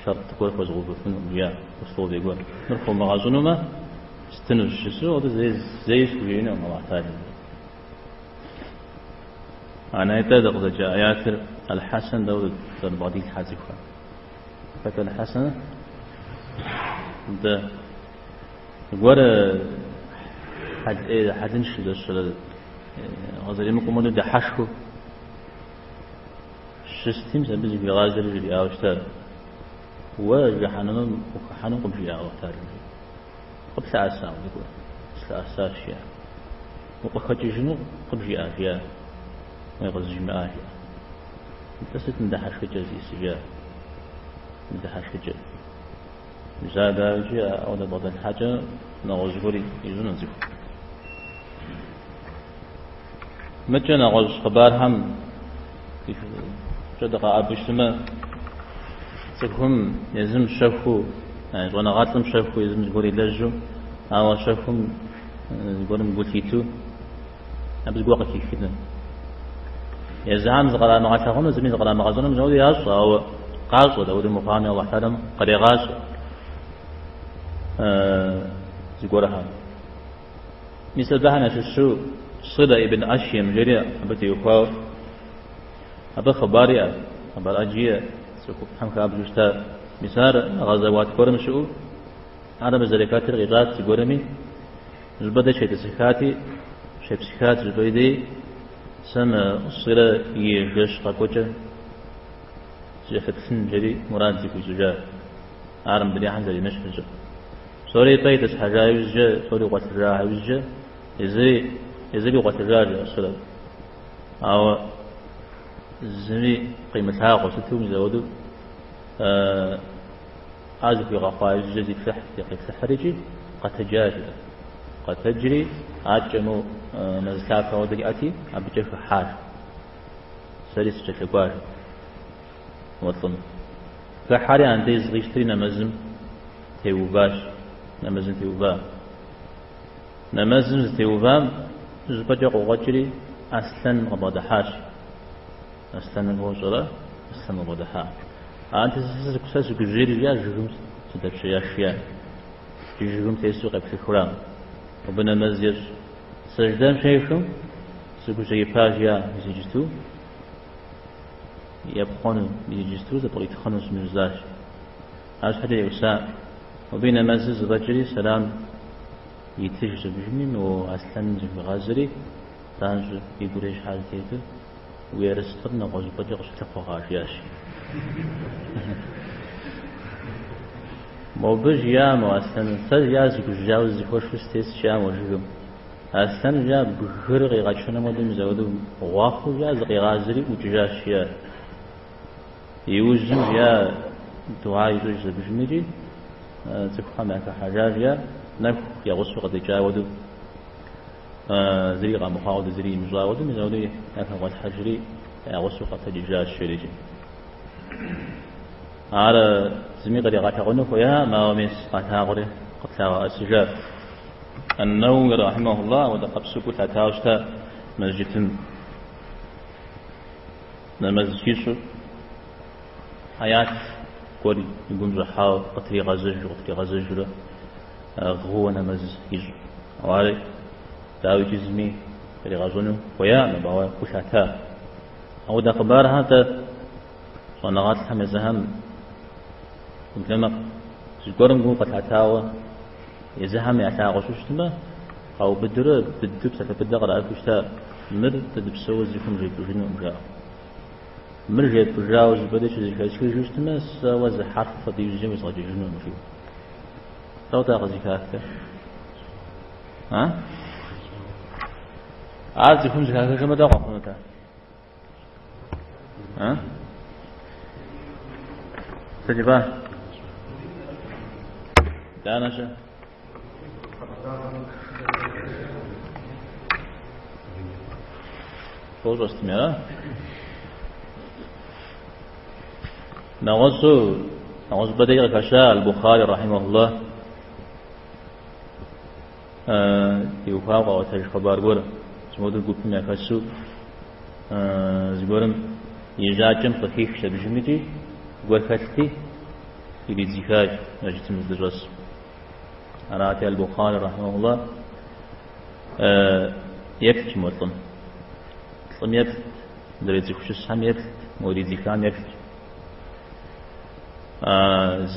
шэрт гуэр хуэзгъэувыфынукъым, жиӏа условие гуэр. Мыр хуомыгъэщӏынумэ, стынущ жысӏэу, абы зэи схужиӏэнукъым Аллахь Тэхьэлам. Анайтӏэ дыкъызэджа аятыр Аль-Хьэсэн дауэ зэрыбгъэдилъхьэ цӏыхухэр? Хэт Аль-Хьэсэн? Дэ гуэр хьэлыншэу зэщэрэ къызэримыкӏум хуэдэу дыхьэшхыу щысти, мис абы зыхуигъазэри жриӏауэ щытар. Уэ жыхьэнэмэм ухыхьэну къыбжиӏа Аллахь Тэхьэлам? Къыплъэӏэса зыгуэр? Слъэӏэсащ, жиӏа. Укъыхэкӏыжыну къыбжиӏа, жиӏа. Уей къызжимыӏа, жиӏа. Нтӏэ сыт мы дыхьэшхыкӏэр зиӏысыр, жиӏа. Мы дыхьэшхыкӏэр. Мис ар дауикӏи ауэдэ бгъэдэлъхьэкӏэ нэгъуэщӏ зыгуэр ищӏыну цӏыху. Мыкӏэ нэгъуэщӏ хъыбархэм кӏэ дыкъэӏэбу щытмэ, цӏыхум езым щэхуу, щӏэныгъэлӏым щэхуу езым зыгуэр илэжьу, ауэ щэхум зыгуэрым гу лъитэу, абы зыгуэр къыхихыну. Езыхэм зыкърамыгъэлъэгъуну, зыми зыкърамыгъэщӏэну мис ауэдэу ящӏэ, ауэ къащӏэ, дауэдэу мыхъуами Аллахь Тэхьэлам кърегъащӏэ зыгуэрхэм. Мис абыхэм ящыщу Сыла ибн Ашьем жери абы теухуауэ абы хъыбар иӏэ, хъыбар ӏэджи иӏэ, цӏыхуфӏхэм хабжэу щыта. Мис ар гъэзэуат гуэрым щыӏэу, ар абы зэрыхэтыр къищӏат зыгуэрми, зыщӏыпӏэ дей щетӏысыхати, щепсыхат зыщӏыпӏэ и дей, сэ мы Сыла и жэщ къэкӏуэкӏэ сыкӏэлъыплъын жери мурад зыхуищӏыжа. Ар мыдрейхэм зэремыщхьыр. Псори пӏэ итӏысхьэжа иужькӏэ, псори гъуэлъыжа иужькӏэ, езыри, езыри гъуэлъыжа жиӏэ Сылэр. Ауэ зыми къимылъагъуу сыту мис ауэдэу ар зыхуигъэхъуа иужькӏэ зиплъыхь, зыкъиплъыхьыр икӏи къэтэджа жиӏэ. Къэтэджри, адэкӏэ мо мэз лъапэ хуэдэ иӏэти, абыкӏэ хыхьащ. Сэри сыкӏэлъыкӏуащ мо лӏым. Хыхьэри андез къищтэри нэмэзым теуващ, нэмэзым теува. Нэмэзым зытеувам зыщӏыпӏэкӏэ къыкъуэкӏри Аслъэн къыбгъэдыхьащ. Аслъэныр фощӏэрэ? Аслъэн къыбгъэдыхьа. Арати, сэ сыгужьейри жиӏа, жыгым сыдэпщеящ жиӏа. Жыгым тесу къеплъыхыура. Абы нэмэз ещӏ. Сэждэм щехым сыгужьеипа жиӏа, мис иджысту епхъуэну, мис иджысту зэпкъритхъынущ жысӏащ. Арщхьэкӏэ еӏуса. Абы и нэмэзыр зэфӏэкӏри, сэлам итыжщ абыжми, мо аслъэным зыхуигъазэри, занщӏэу и гурэ и щхьэ зэтету, уи ерыскъыр нэгъуэщӏыпӏэкӏэ къыщылъыхъуэ, жиӏащ. Мобы жиӏа мо аслъэным, сэ жиӏа сыгужьеяуэ зызыхуэшу сытес жиӏа мо жыгым. Аслъэн жиӏа бгыр къигъэчэным хуэдэу мис ауэдэу гъуахъуэу жиӏа зыкъигъазэри ӏукӏыжащ жиӏа. Иужьым жиӏа дугьа ищӏыжщ абыжым икӏи цӏыхухэм яхыхьэжа жиӏа, нэху я гъусэу къыдэкӏа хуэдэу, зыри къэмыхъуа хуэдэу, зыри имыщӏа хуэдэу, мис ауэдэу яхэгъуэлъхьэжри я гъусэу къэтэджыжащ жери икӏи. Ар зыми къригъэлъэгъуну хуеякъым, ауэ мис къалъагъури къытлъагъэӏэсыжар. Ан-Нэуи рахьимэхуллах ауэдэ къэпсу гу лъатауэ щыта мэжджытым нэмэз щищӏу аят гуэр и гум щӏыхьауэ къытригъэзэжу, къытригъэзэжурэ гъыуэ нэмэз ищӏу. Ауэ ар дауикӏи зыми къригъэщӏэну хуеякъым, абы ауэ гу лъата. Ауэдэ хъыбархэр-тӏэ щӏэныгъэлӏхэм езыхэм уеблэмэ зыгуэрым гу къылъатауэ езыхэм ялъагъуу щытмэ, къаубыдурэ быдэу псалъэ быдэ къраӏыхыу щыта, мыр дэ дыпсэууэ зыхум жепӏыжынукъым, жаӏэу. Мыр жепӏыжауэ зыщӏыпӏэ дей щызэхэсхыжу щытмэ, сэ уэ зы хьэрф абы иужькӏэ уезгъэджэжынукъым, жиӏэу. Дауэ-тӏэ ар къызыхахтэр? А? Ар цӏыхум зэхахыжмэ, дауэ къэхъунут ар? А? Сыт жыпӏа? Итӏанэ-щэ? Фощӏэ сытми, ара? Нэгъуэщӏу, нэгъуэщӏыпӏэ дей къыхэща Аль-Бухари рахьимахуллах теухуауэ къаӏуэтэж хъыбар гуэр, зыхуэдэу гупым яхэсу зыгуэрым и жьакӏэм къыхихщ абыжым икӏи гуэр хэлъти, иридзыхащ мэжджытым здыщӏэсым. Арати, Аль-Бухари рахьимахуллах еплъщ мо лӏым. Лӏым еплът, мыдрей цӏыху щысхэм еплът, мо иридзыхам еплъщ.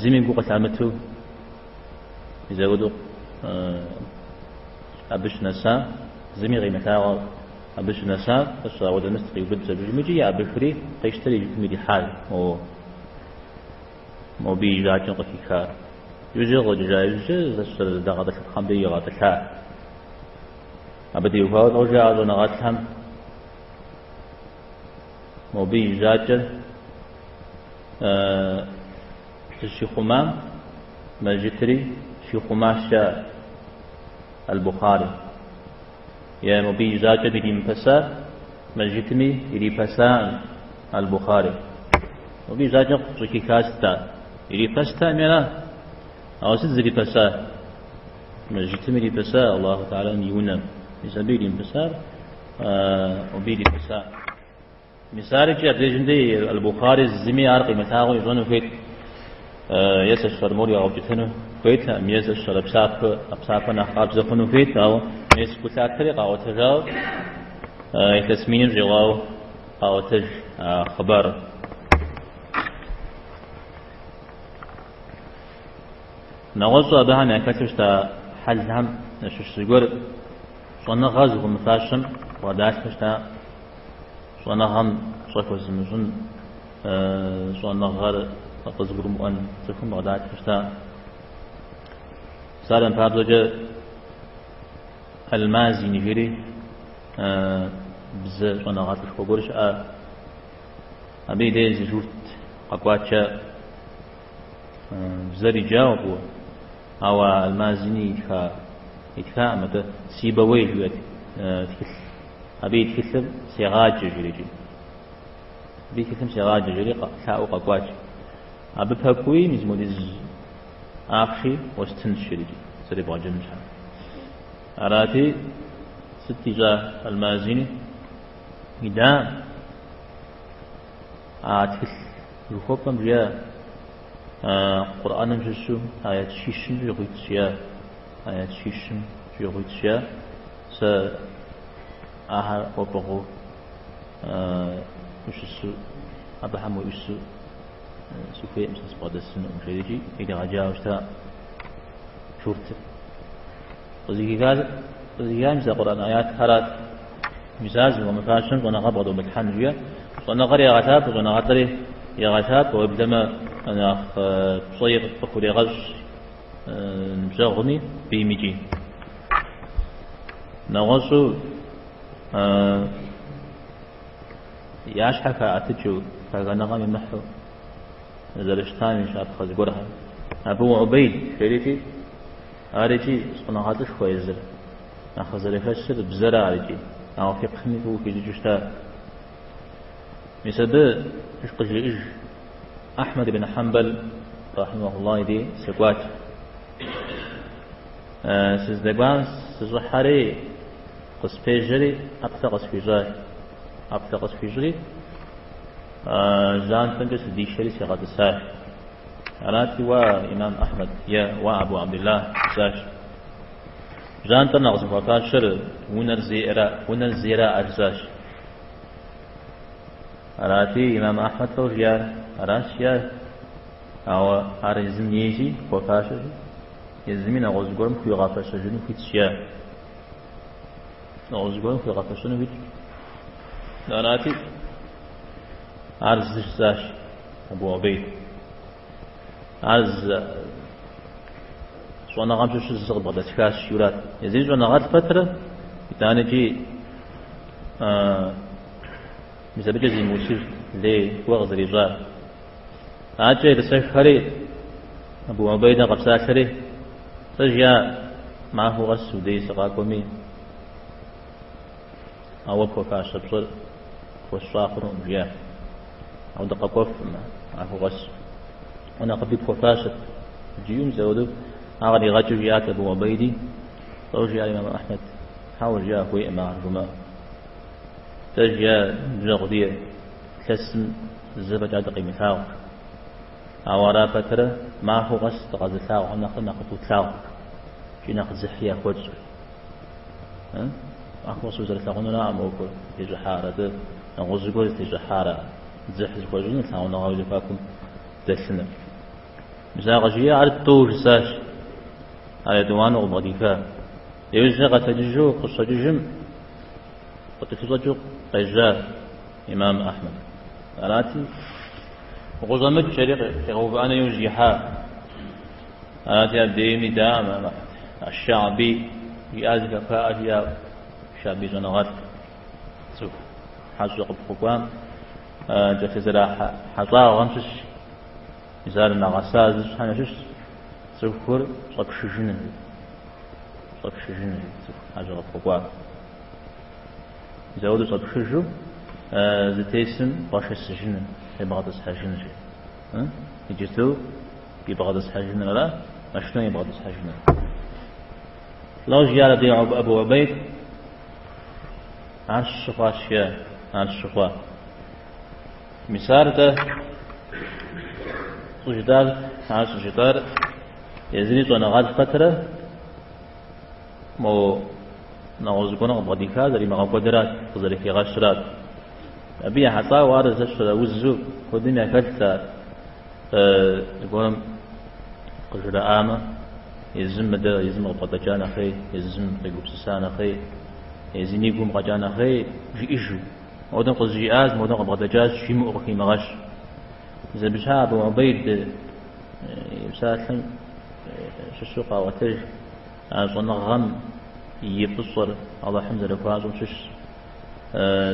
Зыми гу къылъамытэу мис апхуэдэу абы щынэса, зыми къимылъагъуэ абы щынэса, къыщӏауэдэмыст къиубыдщ абыжым икӏи еӏэбыхри къищтэри и жыпым ирихьащ мо мобы и жьакӏэм къыхихар. Иужькӏэ къыщӏэкӏыжа иужькӏэ зэщӏэр здагъэтӏылъыпхъэм дей игъэтӏылъа. Абы теухуауэ лӏо жаӏэ щӏэныгъэлӏхэм мобы и жьакӏэр зыщихъумам мэжджытри щихъумащ жаӏэ Аль-Бухари. Е мобы и жьакӏэм иримыпэса мэжджытми ирипэсакъым Аль-Бухари. Мобы и жьакӏэм къыщӏыхиха сыт ар? Ирипэстэкъыми ара? Ауэ сыт зрипэса? Мэжджытым ирипэса Аллаху Тэхьэлам и унэм. Мис абы иримыпэсар мобы ирипэса. Мис ар икӏи абдежым дей Аль-Бухари зыми ар къимылъагъуу ищӏэну хуейт. Е сэ сщӏэрэ мор игъэукӏытэну хуейтэкъым, е сэ сщӏэрэ псапэ, а псапэ нэхъ къабзэ хъуну хуейт, ауэ мес гу лъатэри къаӏуэтэжауэ илъэс миным щӏигъуауэ къаӏуэтэж а хъыбарыр. Нэгъуэщӏу абыхэм яхэлъу щыта хьэлхэм ящыщ зыгуэр щӏэныгъэ зыхуэмыфащэм бгъэдалъхьэу щыта щӏэныгъэм пщӏэ хуэзымыщӏын, щӏэныгъэр къызыгурымыӏуэн цӏыхум бгъэдалъхьэу щыта. Псалъэм папщӏэкӏэ Аль-Мазини жери бзэ щӏэныгъэлӏышхуэ гуэр щыӏа. Абы и деж зы журт къэкӏуат жаӏэ. Бзэр иджауэ фӏыуэ. Ауэ Аль-Мазини итха, итхаӏым, атӏэ Сибэуей жиӏэ тхылъ. Абы и тхылъыр сегъаджэ жери икӏи. Абы и тхылъым сегъаджэ жери лъаӏуэу къэкӏуащ. Абы пэкӏуи мис модиз ахъши уэстынщ жери икӏи, зэребгъэджэным щхьэ. Арати, сыт ищӏа Аль-Мазини? Ида а тхылъ жыхуэпӏэм жиӏа Къурӏэным щыщу аят щищым щӏигъуитӏ жиӏа, аят щищым щӏигъуитӏ жиӏа, сэ ахэр уэ пӏыгъыу ущысу, абыхэм уеӏусу сыхуейкъым, сэ сыбгъэдэсынукъым, жери икӏи иригъэджауэ щыта журтыр. Къызыхихар, къызыхихар мис а Къурӏэн аятхэрат. Мис ар зыхуэмыфащэм щӏэныгъэ бгъэдомылъхьэн жиӏэ. Щӏэныгъэр егъэлъапӏэ, щӏэныгъэлӏри егъэлъапӏэ, уеблэмэ нэхъ пщӏэи къыхурегъэщӏ ныбжьэгъуми бийм икӏи. Нэгъуэщӏу я щхьэ хаӏэтыкӏыу, пагэныгъэм имыхьу зэрыщытам и щапхъэ зыгуэрхэр. Абу Убейд жери икӏи, ар икӏи щӏэныгъэлӏышхуэ езыр. Нэхъ къызэрыхэщыр бзэра ар икӏи, ауэ фикъхьми фӏыуэ хищӏыкӏыу щыта. Мис абы къыжеӏыж Ахьмэд ибн Хьэмбэл рахьимахуллах и дей сыкӏуат. Сыздэкӏуам сыщӏыхьэри, къыспежьэри ӏэплӏэ къысхуищӏащ. ӏэплӏэ къысхуищӏри, жьантӏэмкӏэ сыдишэри сигъэтӏысащ. Арати, уа имам Ахьмэд е уа Абу Абдуллах жысӏащ. Жьантӏэр нэхъ зыхуэфащэр унэр зейра, унэр зейра жысӏащ. Арати, имам Ахьмэд лӏо жиӏар, аращ жиӏар, ауэ ар езым ейщи, хуэфащэщи, езыми нэгъуэщӏ зыгуэрым хуигъэфэщэжыну хуитщ жиӏар. Нэгъуэщӏ зыгуэрым хуигъэфэщэну хуитщ. Арати, ар зы жысӏащ Абу Убейд. Ар зы щӏэныгъэм щыщу зы къыбгъэдэсхащ, жиӏэурат. Езыри щӏэныгъэлӏ пэтрэ, итӏанэкӏи мис абыкӏэ зимыусыжт, лей гуэр къызэрищӏар. Адэкӏэ етӏысэххэри, Абу Убейдэ къэпсалъэри, Сэ жиӏа, махуэ къэс уи дей сыкъакӏуэми, ауэ пхуэфащэ пщӏэр пхуэсщӏа хъунукъым, жиӏа. Ауэ дыкъэкӏуэфкъым махуэ къэс. Уэ нэхъыби пхуэфащэт. Жиӏэу мис ауэдэу ар къригъэкӏыу жиӏат Абу Убейди. Лӏо жиӏа имам Ахьмэд, хьэуэ жиӏа, хуейкъым ахэр жумыӏэ. Дэ жиӏа ныбжьэгъу диӏэ, илъэсым зэ фӏэкӏа дыкъимылъагъу. Ауэ ара пэтрэ махуэ къэс дыкъэзылъагъухэм нэхърэ нэхъыфӏу тлъагъу икӏи нэхъ дзыхьи яхуэтщӏ. Махуэ къэс узэрылъагъунуракъым ӏуэхур зытещӏыхьар, атӏэ нэгъуэщӏ зыгуэр зытещӏыхьара, дзыхь зыхуэщӏыныр, лъагъуныгъэ уи зэхуакум дэлъыныр. Мис а къыжиӏар ар тӏэу жысӏащ. Ар етӏуанэу къыбгъэдиха. Иужькӏэ къэтэджыжу къыщӏэкӏыжым къыкӏэлъыщӏэкӏыу къежьа имам Ахьмэд. Арати, укъыщӏэмыкӏ жери къигъэувыӏэну иужь ихьа. Арати, абдейм идаӏым Аш-Шаби жиӏа зэхэпхаӏэ жиӏа Шаби щӏэныгъэлӏ цӏыху хьэщӏэ къыпхуэкӏуам кӏэлъызэрахьэ хьэщӏагъэм щыщ. Мис ар нэгъэса зыщӏхэм ящыщщ цӏыхур щӏэпшыжыныр, щӏэпшыжыныр, цӏыху хьэщӏэ къыпхуэкӏуар. Мис ауэдэу щӏэпшыжу зытесым бгъэшэсыжыныр, ебгъэтӏысхьэжыныр. Иджысту ибгъэтӏысхьэжыныр ара, машинэм ибгъэтӏысхьэжыныр. Лӏо жиӏар абдей Абу Убейд, ар щы хъуащ, жиӏа, ар щы хъуа. Мис ар-тӏэ щӏыжытӏар, ар щӏыжытӏар езыри щӏэныгъэлӏ пэтрэ мо нэгъуэщӏ зыгуэрым къыбгъэдиха зэримыгъэкӏуэдырат, къызэрыхигъэщырат. Абы ехьэлӏауэ ар зэщрэ узу куэдым яхэлът ар зыгуэрым къыжраӏамэ, езым мыдэ езым къыбгъэдэкӏа нэхъей, езым къигупсыса нэхъей, езым и гум къэкӏа нэхъей жиӏэжу. Модэм къызжиӏащ, модэм къыбгъэдэкӏащ, жимыӏэу къыхимыгъэщ. Мис абы щхьа Абу Убейд и псалъэм щыщу къаӏуэтэж а щӏэныгъэм и фӏыщӏэр Алыхьым зэрыхуащӏым щыщщ.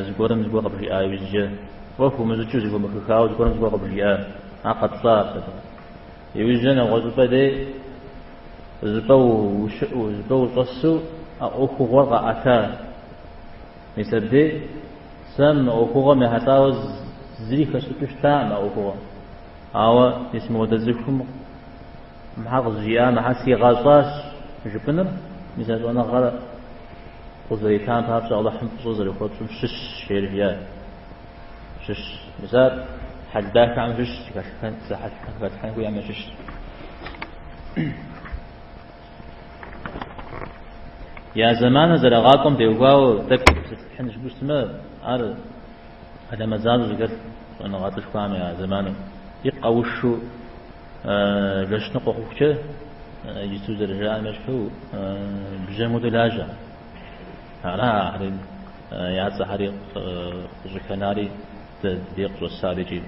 Зыгуэрым зыгуэр къыбжиӏа иужькӏэ, уэ хыумыщӏыкӏыу зыхомыхыхауэ зыгуэрым зыгуэр къыбжиӏа, ар къэпщӏа абы. Иужькӏэ нэгъуэщӏыпӏэ дей зыщӏыпӏэ ущыӏэу, зыщӏыпӏэ ущӏэсу а ӏуэхугъуэр къаӏэта. Мис абдей сэ мы ӏуэхугъуэм ехьэлӏауэ зыри хэсщӏыкӏыу щытакъым а ӏуэхугъуэм. Ауэ мис мыуэдэ цӏыхум мыхьэр къызжиӏа, мыхьэр сигъэщӏащ жыпӏэныр, мис а щӏэныгъэр къызэритам папщӏэ Алыхьым фӏыщӏэ зэрыхуэпщӏым щыщщ, жери жиӏа. Щыщщ. Мис ар хьэл дахэхэм щыщщ, зыхэлъхьэн хуейхэм ящыщщ. Я зэманыр зэрагъакӏуэм теухуауэ тӏэкӏу тепсэлъыхьын жыпӏэу щытмэ, ар хьэлэмэт защӏэу зэхэлъ щӏэныгъэлӏышхуэхэм я зэману. И къэушу жэщ ныкъуэ хъухукӏэ, иджысту зэрыжаӏэм ещхьу, бжьэм хуэдэу лажьэ. Ара ахэри я цӏэхэри къыщӏыхэнари дэ дей къыщӏэсар икӏи.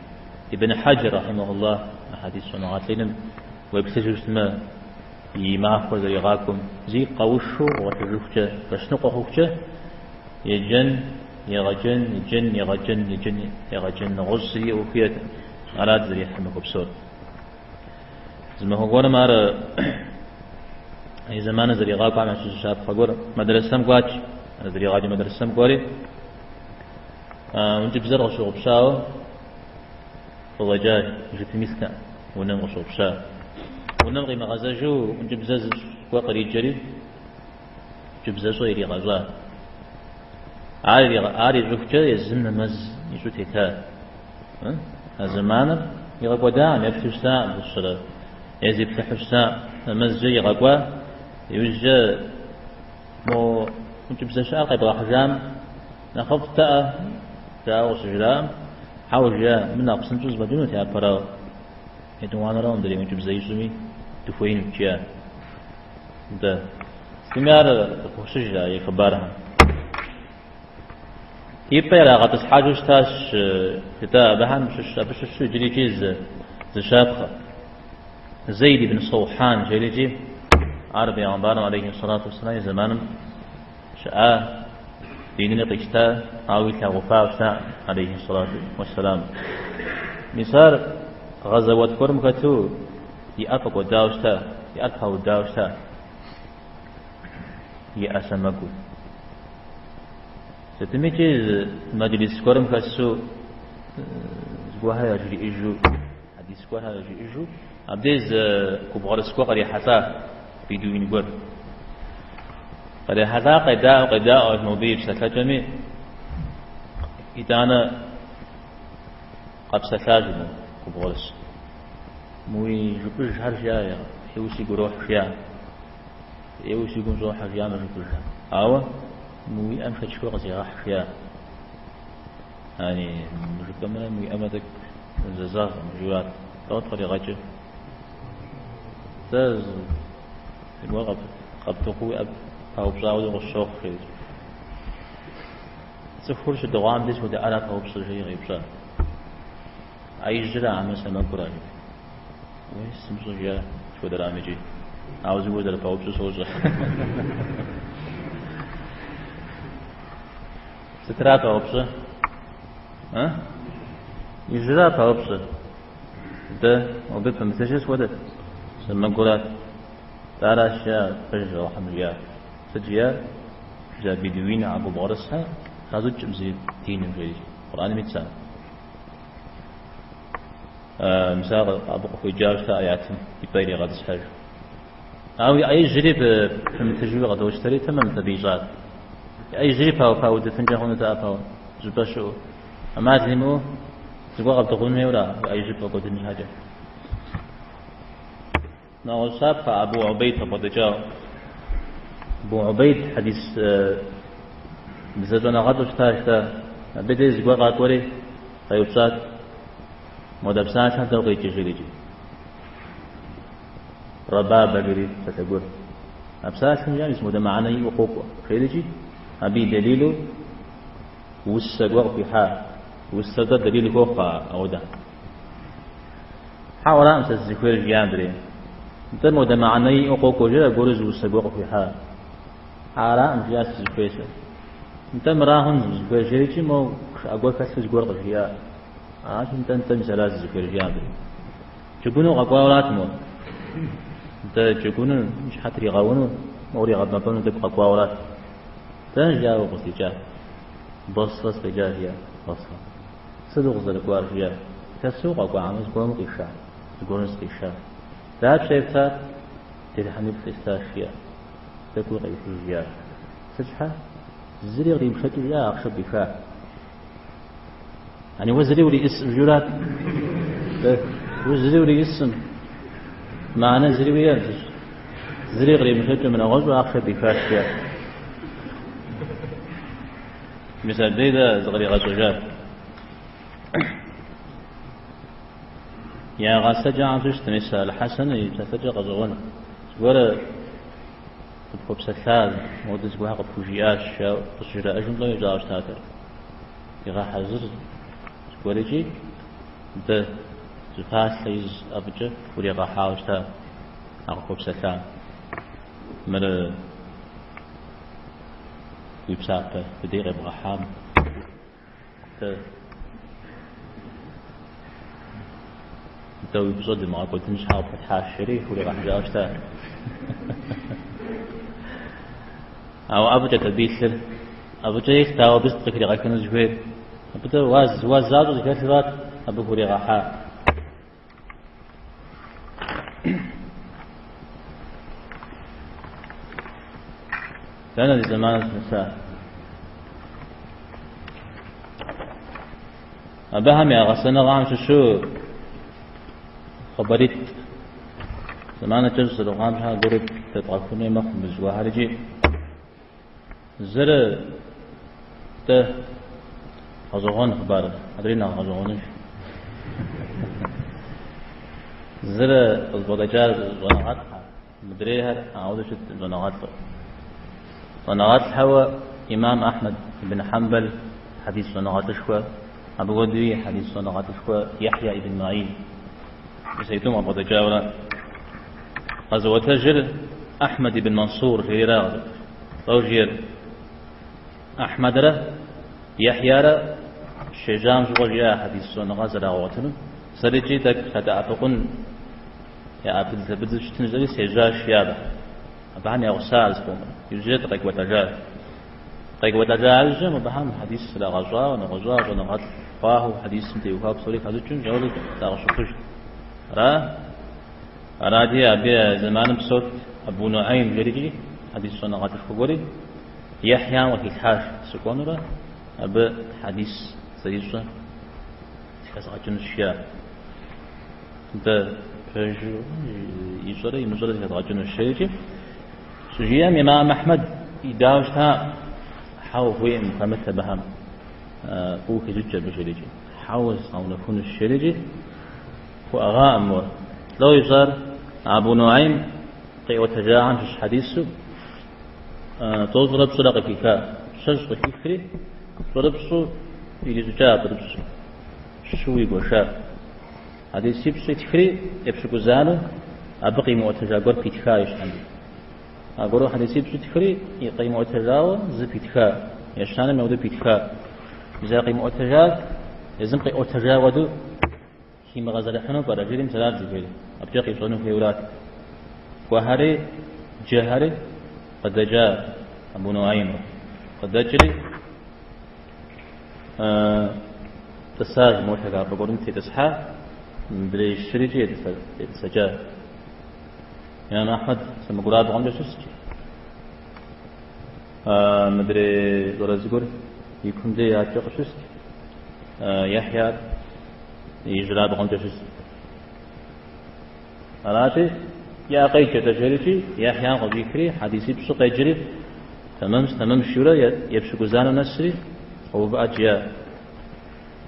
Ибн Хьэджэр, рахьимахуллах, а хьэдис щӏэныгъэлӏиным уеплъыжу щытмэ, и махуэр зэригъакӏуэм, зи къэушу гъуэлъыжыхукӏэ, жэщ ныкъуэ хъухукӏэ, еджэн, егъэджэн, еджэн, егъэджэн, еджэн, егъэджэн, нэгъуэщӏ зыри ӏуэху иӏэтэкъым. Арат зэрихьэр махуэ псор. Зы махуэ гуэрым ар и зэманыр зэригъакӏуэм ящыщ щапхъэ гуэр мэдрэсэм кӏуач, зэригъаджэ мэдрэсэм кӏуэри, ӏункӏыбзэр къыщыгъупщауэ къыщӏэкӏащ, жыпым илътэкъым, унэм къыщыгъупща. Унэм къимыгъэзэжу ӏункӏыбзэ зыщӏ гуэр къриджэри, ӏункӏыбзэщӏэ иригъэщӏа. Ар ищӏыхукӏэ езым нэмэз ищӏу тета. А зэманыр игъэкӏуэдакъым, еплъу щытакъым зыщэрэ, е зиплъыхьу щытакъым. Нэмэзкӏэ игъэкӏуа, иужькӏэ мо ӏункӏыбзэ щыӏэр къебгъэхьыжам нэхъыфӏтэӏэ, жаӏэу къыщыжраӏэм, хьэуэ жиӏа, мыр нэхъ псынщӏэу зэфӏэкӏынут япэрауэ, етӏуанэрауэ мыдрей ӏункӏыбзэ ищӏми дыхуеинут, жиӏа. Нтӏэ, сытми ар къыхощыж а и хъыбархэм. И пӏэ ирагъэтӏысхьэжу щытащ жытӏа абыхэм щыщ, абы щыщу иджыри икӏи зы щапхъэ. Зейд ибн Саухьан жери икӏи ар бегъымбарым алейхи салату уассалам и зэманым щыӏа, динри къищта, ауэ илъагъуфауэ щытакъым алейхи салату уассалам. Мис ар. Гъэзэуэт гуэрым хэту и ӏэр фӏэкӏуэдауэ щыта, и ӏэр паудауэ щыта, и ӏэ сэмэгур. Сытмикӏи мэджлис гуэрым хэсу зыгуэрхэр яжриӏэжу, хьэдис гуэрхэр яжриӏэжу, абдей зы губгъуэрыс гуэр кърихьэлӏа, бедуин гуэр. Кърихьэлӏа къедаӏуэ, къедаӏуэщ мобы и псэлъэкӏэми, итӏанэ къэпсэлъащ мо губгъуэрыс. Мы уи жыпӏэжхэр жиӏа, ӏейуэ сигу ирохь жиӏа. ӏейуэ си гум щӏохьэ жиӏа мы жыпӏэжхэр. Ауэ мы уи ӏэм шэчышхуэ къызегъэхь жиӏа. Яни мы жыпӏэмрэ мы уи ӏэмрэ тӏэкӏу зэзэгъкъым жиӏат. Тӏэу къригъэкӏыр. Сэ зыгуэр къэбдыгъуу уи ӏэр паупщӏауэ хуэдэу къысщохъу жери. Цӏыхур щыдыгъуам дей сыт хуэдэ ӏэра паупщӏыр жери къеупщӏа. ӏэ ижьыра хьэмэ сэмэгура жери. Уей, сымыщӏэ жиӏа сыт хуэдэрам икӏи. Ауэ зыгуэр зэрыпаупщӏыр сощӏэ. Сытра паупщӏыр? А? Ижьыра паупщӏыр? Дэ абы пымытыжыр сыт хуэдэт? Сэмэгурат. Аращ жиӏа, пэжщ Алыхьым жиӏа. Сыт жиӏа? Жиӏа бедуин а губгъуэрысхэр хащӏыкӏым зыри диным жери. Къурӏэным итщ ар. Мис ар абы къыхуеджауэ щыта аятым и пӏэ иригъэтӏысхьэж. Ауэ и ӏэ ижьри пымытыжуи къыдощтэри, тэмэмт абы ищӏар. И ӏэ ижьри паудыфынкӏэ хъунутэкъэ пау, жыпӏэ щыӏэу. ӏэмал имыӏэу зыгуэр къэбдыгъун хуейуэра уи ӏэ ижьыр пфӏэкӏуэдын щхьэкӏэ. Нэгъуэщӏ щапхъэ Абу Убейд къыбгъэдэкӏауэ. Абу Убейд хьэдис бзэщӏэныгъэлӏу щытащ дэ. Абы деж зыгуэр къакӏуэри къеупщӏат. Модэ псалъэм дауэ къикӏыр жери икӏи. Рабабэ жери псалъэ гуэр. А псалъэм жиӏам мис модэ мыхьэнэ иӏэу къокӏуэ. Жери икӏи абы и дэлилу усэ гуэр къыхуихьа. Усэр-тӏэ дэлил хуохъу ауэдэ. Хьэуэ, аракъым сэ сызыхуейр, жиӏа мыдрейм. Нтӏэ, модэ мыхьэнэ иӏэу къокӏуэ, жери аргуэру зы усэ гуэр къыхуихьа. Аракъым, жиӏа сызыхуейр сэ. Нтӏэ, мыра хъун сызыхуейр, жери икӏи моуэ гушыӏэ гуэр хэлъу зыгуэр къыжиӏа. Аращи, нтӏэ, нтӏэ, мис ара сызыхуейр, жиӏа мыдрейм. Джэгуну къэкӏуауэрат мор. Нтӏэ, джэгуну, и щхьэ тригъэуну, мор игъэбэмпӏэну тӏэкӏу къэкӏуауэрат. Дэнэ жиӏа укъыздикӏар? Басрэ сыкъикӏа, жиӏа, Басрэ. Сыт укъызэрыкӏуар, жиӏа. Лъэсу укъэкӏуа, хьэмэ зыгуэрым укъиша? Зыгуэрым сыкъиша. Дапщэ ептар? Дирхьэмиплӏ естащ, жиӏа. Тӏэкӏуи къеӏыхыж, жиӏа. Сыт щхьэ? Зыри къримышэкӏыу жиӏа, ахъшэ пӏиха. Яни уэ зыри уриӏысым, жиӏэурат. Уэ зыри уриӏысым. Мыхьэнэ зыри уиӏэ? Зыри къримышэкӏыу мынэгъуэщӏу ахъшэ пӏихащ, жиӏа. Мис абдей дэ зыкъригъэщӏэжат. Я гъэсэкӏэхэм щыщт, мис Аль-Хьэсэн и псэлъэкӏэ гъэщӏэгъуэн. Зыгуэр къыпхуэпсэлъа, модэ зыгуэр къыпхужиӏащ, жаӏэу къыщыжраӏэжым лӏо ищӏауэ щытатэр. Игъэхьэзыр зыгуэр икӏи дэ зы фалъэ из ӏэфӏыкӏэ хуригъэхьауэ щыта а къыхуэпсэлъам. Мыр уи псапэ дыдей къебгъэхьам дэ дэ уи пщӏэ дымыгъэкӏуэдын щхьэ къыпхуэтхьащ, жери хуригъэхьыжауэ щыта. Ауэ ӏэфӏыкӏэт абы илъыр. ӏэфӏыкӏэ илът, ауэ абы сыт къыхригъэхыну зыхуейр? Абы дэ уаз, уаз защӏэу зыхэлъырат абы хуригъэхьа. Дэнэ ди зэманыр здынэса? Абыхэм я гъэсэныгъэхэм щыщу хъыбаритӏ. Зэманыр кӏэщӏ зэрыхъуам щхьэ гуэру дэдгъэхуну мэхъу мы зыгуэрхэр икӏи. Зыр дэ гъэщӏэгъуэн хъыбар, адрей нэхъ гъэщӏэгъуэныж. Зыр къызбгъэдэкӏар щӏэныгъэлӏхэр, мыдрейхэр ауэдэу щыт щӏэныгъэлӏыр. Щӏэныгъэлӏхэуэ имам Ахьмэд ибн Хьэмбэл хьэдис щӏэныгъэлӏышхуэ, абы хуэдэуи хьэдис щӏэныгъэлӏышхуэ Яхья ибн Маин. Мис аитӏум къабгъэдэкӏауэрэ къэзыӏуэтэжыр Ахьмэд ибн Мансур жери къэзыӏуэтэж. Лӏо жиӏэр Ахьмэдрэ Яхьярэ щежьам щыгъуэ жиӏа хьэдис щӏэныгъэ зэрагъэгъуэтыну Сэрикӏи тӏэкӏу садэӏэпыкъун, я ӏэбыдз-лъэбыдзу щытын жысӏэри сежьащ, жи абы. Абыхэм я гъуса ар зыкъомыр. Иужькӏэ дыкъекӏуэлӏэжащ. Къекӏуэлӏэжа иужькӏэ мобыхэм хьэдис зрагъэщӏауэ, нэгъуэщӏа щӏэныгъэлӏ хъуахэу хьэдисым теухуауэ псори хащӏыкӏыу ауэдэу дакъыщыхъужт. Ара? Арати, абы я зэманым псэут Абу Нуӏайм жерикӏи хьэдис щӏэныгъэлӏышхуэ гуэри Ехьям къыхилъхьащ сыкӏуэнурэ абы хьэдис зэрищӏэ зэхэзгъэкӏынущ, жиӏа. Дэ пэжу ищӏэрэ имыщӏэрэ зэхэзгъэкӏынущ, жерикӏи. Щыжиӏэм имам Ахьмэд идауэ щыта, хьэуэ хуейкъым хэмыт абыхэм, фӏыуэ хещӏыкӏ абы жерикӏи. Хьэуэ згъэунэхунущ, жерикӏи. Хуӏыгъакъым мор. Лӏо ищӏар Абу Нуӏайм къиӏуэтэжахэм щыщ хьэдису тӏощӏрэ пщӏырэ къыхиха. Щэщӏ къыхихри, пщӏырыпщӏу ирищӏыкӏа пщӏырыпщӏ щыуэ игуэша. Хьэдисипщӏ итхри, епщыкӏузанэу абы къимыӏуэтэжа гуэр питха и щхьэм. Аргуэру хьэдисипщӏ итхри, къимыӏуэтэжауэ зы питха, ещанэм ауэдэу питха. Мис а къимыӏуэтэжар езым къиӏуэтэжа хуэдэу химыгъэзэрыхьыну пӏэрэ, жери мис арат зыхуейр, абыкӏэ къищӏэну хуейуэрат. Кӏуэхэри, джэхэри къыдэкӏа Абу Нуӏаймыр. Къыдэкӏри, тӏысащ, мо лъагапӏэ гуэрым тетӏысхьа, мыдрей щырикӏи етӏысэкӏа. Имам Ахьмэд сэмэгурабгъумкӏэ щыст. Мыдрей щӏалэ цӏыкӏур и кум дей адэкӏэ къыщыст. Ехьяр ижьырабгъумкӏэ щыст. Арати, иӏэ къеджэ-тӏэ жерикӏи, Ехьям къыщӏихри, хьэдисипщӏыр къеджэри, тэмэмщ, тэмэмщ жиӏэурэ епщыкӏузанэм нэсри, къэувыӏэт жиӏа.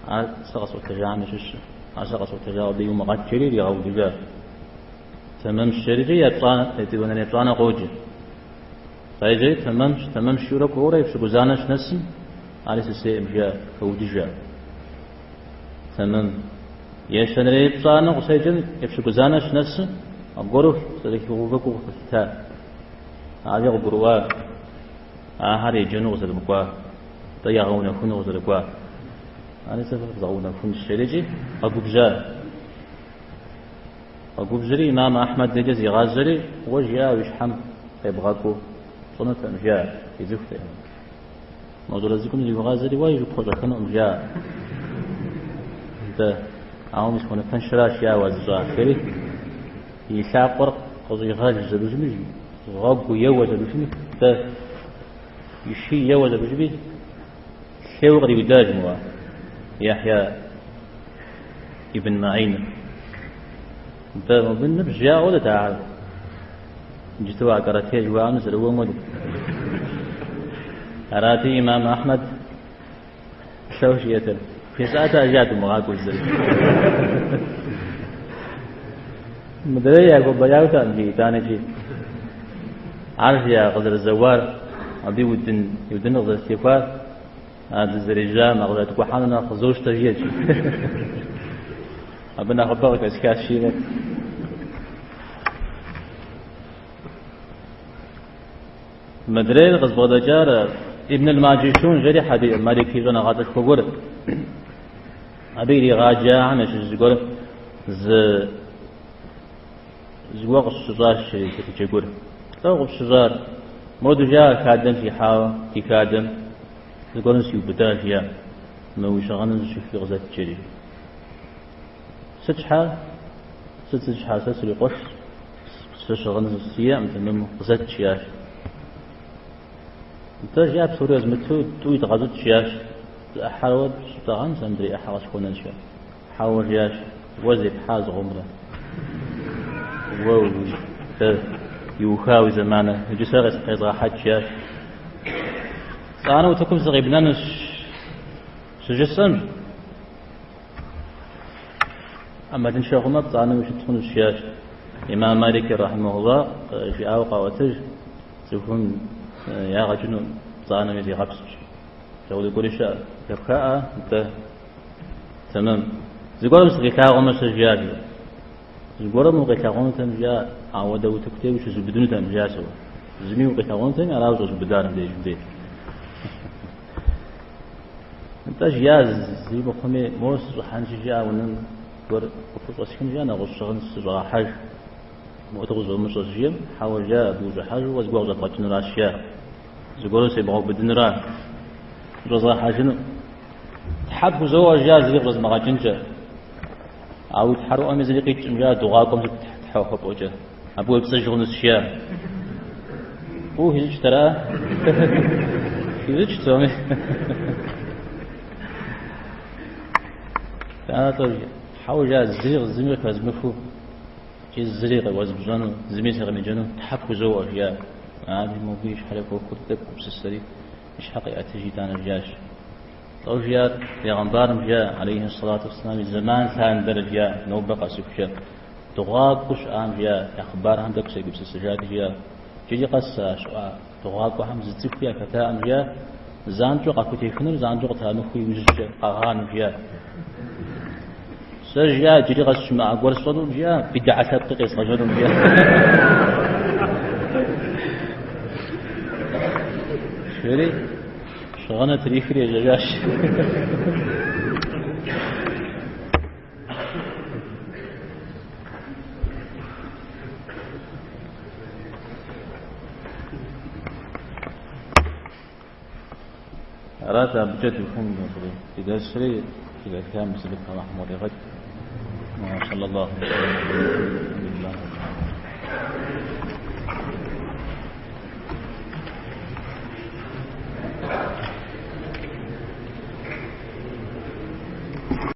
Ар сэ къэсӏуэтэжам ящыщ, ар сэ къэсӏуэтэжауэ абы иумыгъэт жери иригъэудыжа. Тэмэмщ жерикӏи, етӏуанэрей епщӏанэ къоджэ. Къеджэри, тэмэмщ, тэмэмщ жиӏэурэ кӏуэурэ епщыкӏузанэ щынэсым, ари сысейкъым жиӏа, хэудыжа. Тэмэм. Ещанэрей епщӏанэ къыщеджэм, епщыкӏузанэ щынэсым, аргуэру зэрыхигъэувэ гу къылъита. Ари къыгурыӏуа, ахэр еджэну къызэрымыкӏуа, атӏэ ягъэунэхуну къызэрыкӏуа. Ари сэ фызгъэунэхунщ, жерикӏи къэгубжьа. Къэгубжьри, имам Ахьмэд дежкӏэ зигъазэри, уэ жиӏа уи щхьэм къебгъэкӏуу пщӏынутэкъым, жиӏа, и цӏыхутэкъым. Мо щӏалэ цӏыкӏум зихуигъазэри, уэ ижь пхуэщӏэххэнукъым, жиӏа. Нтӏэ, ауэ мис хуэныпэншэращ, жиӏа уэ зыщӏа, жери и лъакъуэр къыщӏигъэж зэрыжми, гъуэгу еуэ зэрыжми, нтӏэ, и ший еуэ зэрыжми, лъейуэ къриудащ моуэ Яхья ибн Маӏин. Нтӏэ, мобы ныбжь яӏэ хуэдэт ахэр. Иджыту а карате жыхуаӏэм зэрыуэм хуэдэт. Арати, имам Ахьмэд лӏо жиӏэтэр. Бжесӏат а жиӏат умыгъакӏуэ зыри. Мыдрей яхуэбэяутэкъым жи итӏанэкӏи. Ар жиӏа къызэрызэуар, абы и удын, и удыныр къызэрыстехуар, а дызэрежьам, а къызэрыткӏухьэну нэхъ къызощтэ жиӏэт. Абы нэхъыбэ къыхэсхащ жиӏэрэ. Мыдрейр къызбгъэдэкӏар Ибн аль-Маджишун жери хьэди Малики щӏэныгъэлӏышхуэ гуэр. Абы иригъаджахэм ящыщ зыгуэр зы зыгуэр къысщыщӏащ жери телъыджэ гуэр. Лӏо къыпщыщӏар? Моду жиӏа хадэм сихьауэ, ди хадэм зыгуэрым сиубыда жиӏа. Мы уи щыгъыныр зыщыхи къызэт жери. Сыт щхьа? Сыт сыт щхьа? Сэ срикъуэшщ. Сэ щыгъын сиӏэкъым, тэмэму къызэт жиӏащ. Нтӏэ, жиӏа, псори езмыту тӏу идгъэщӏыкӏ жиӏащ. Зы ӏыхьэр уэ щыптӏэгъэн, сэ мыдрей ӏыхьэр къысхуэнэнщ, жиӏащ. Хьэуэ, жиӏащ, уэ зепхьа зыкъомрэ. Уэ дэ иуха уи зэманыр, иджы сэ къезгъэхьэкӏ, жиӏащ. Пцӏанэу утыкум сыкъибнэнущ щыжысӏэм. ӏэмалыншэ хъумэ, пцӏанэу ущыт хъунущ, жиӏащ. Имам Малик рахьимэхулла жиӏауэ къаӏуэтэж, цӏыхум ягъэ кӏыну пцӏанэми зигъэпскӏ. Апхуэдэ гуэри щыӏэ? Зэхэпхаӏэ, нтӏэ, тэмэм. Зыгуэрым сыкъилъагъумэ, сэ жиӏащ. Зыгуэрым укъилъагъунутэм, жиӏа, ауэдэ утыку дей ущызубыдынутэм, жиӏащ уэ. Зыми укъилъагъунутэми, арауэ ущӏэзубыдар мыбдеж, мыбдеж. Нтӏэ, жиӏа, зи мыхъуми, моуэ сыщӏыхьэнщи, жиӏа унэм. Зыгуэр къыпхущӏэсхын жиӏа, нэгъуэщӏ щыгъын сыщӏэгъэхьэж. Мыпхуэдэу къызомыщӏэ щыжиӏэм, хьэуэ жиӏа, абы ущӏыхьэжу уэ зыгуэр къыщӏэбгъэкӏынуращ жиӏа. Зыгуэру себгъэубыдынура? Ущӏэзгъэхьэжыну. Тхьэ пхузоӏуэ жиӏа, зыри къыщӏэзмыгъэкӏынкӏэ. Ауэ уи тхьэрыӏуэми зыри къикӏым жиӏа, дыгъуакӏуэм сыт тхьэ хуэпӏуэкӏэ. Абы уепцӏыж хъунущ жиӏа. Фӏыуэ хищӏыкӏт ара? Хищӏыкӏт псоми. Хьэуэ жиӏа, зыри зыми къыхэзмыхыу, икӏи зыри къыуэзмыщӏэну, зыми сыкъемыджэну тхьэ пхузоӏуэ, жиӏа. Ари мобы и щхьэр ехуэхур тӏэкӏу гупсысэри, и щхьэ къиӏэтыжи итӏанэ жиӏащ. Лӏо жиӏар, бегъымбарым жиӏа, алейхи сэлату уэсселам, и зэман лъандэрэ жиӏа, нобэ къэсыху жиӏа. Дыгъуакӏуэу щыӏам жиӏа, я хъыбархэм тӏэкӏу сегупсысыжати жиӏа. Иджыри къэс а щыӏа дыгъуакӏуэхэм зы цӏыхуи яхэтаӏым жиӏа, занщӏэу къахутехынур занщӏэу къытрамыхыу иужькӏэ къагъанэу жиӏа. Сэ жиӏа, иджыри къэс щымыӏа гуэр сщӏэнум жиӏа, бидыхьэ лъэпкъи къезгъэжьэнум жиӏа. Жери щыгъыныр трихри ежьэжащ. Арат абыкӏэ духын ди дэрсри, зэхэтхам и сэбэп Алыхьым къыдигъэкӏ. Саллаллаху алейхи ва саллям.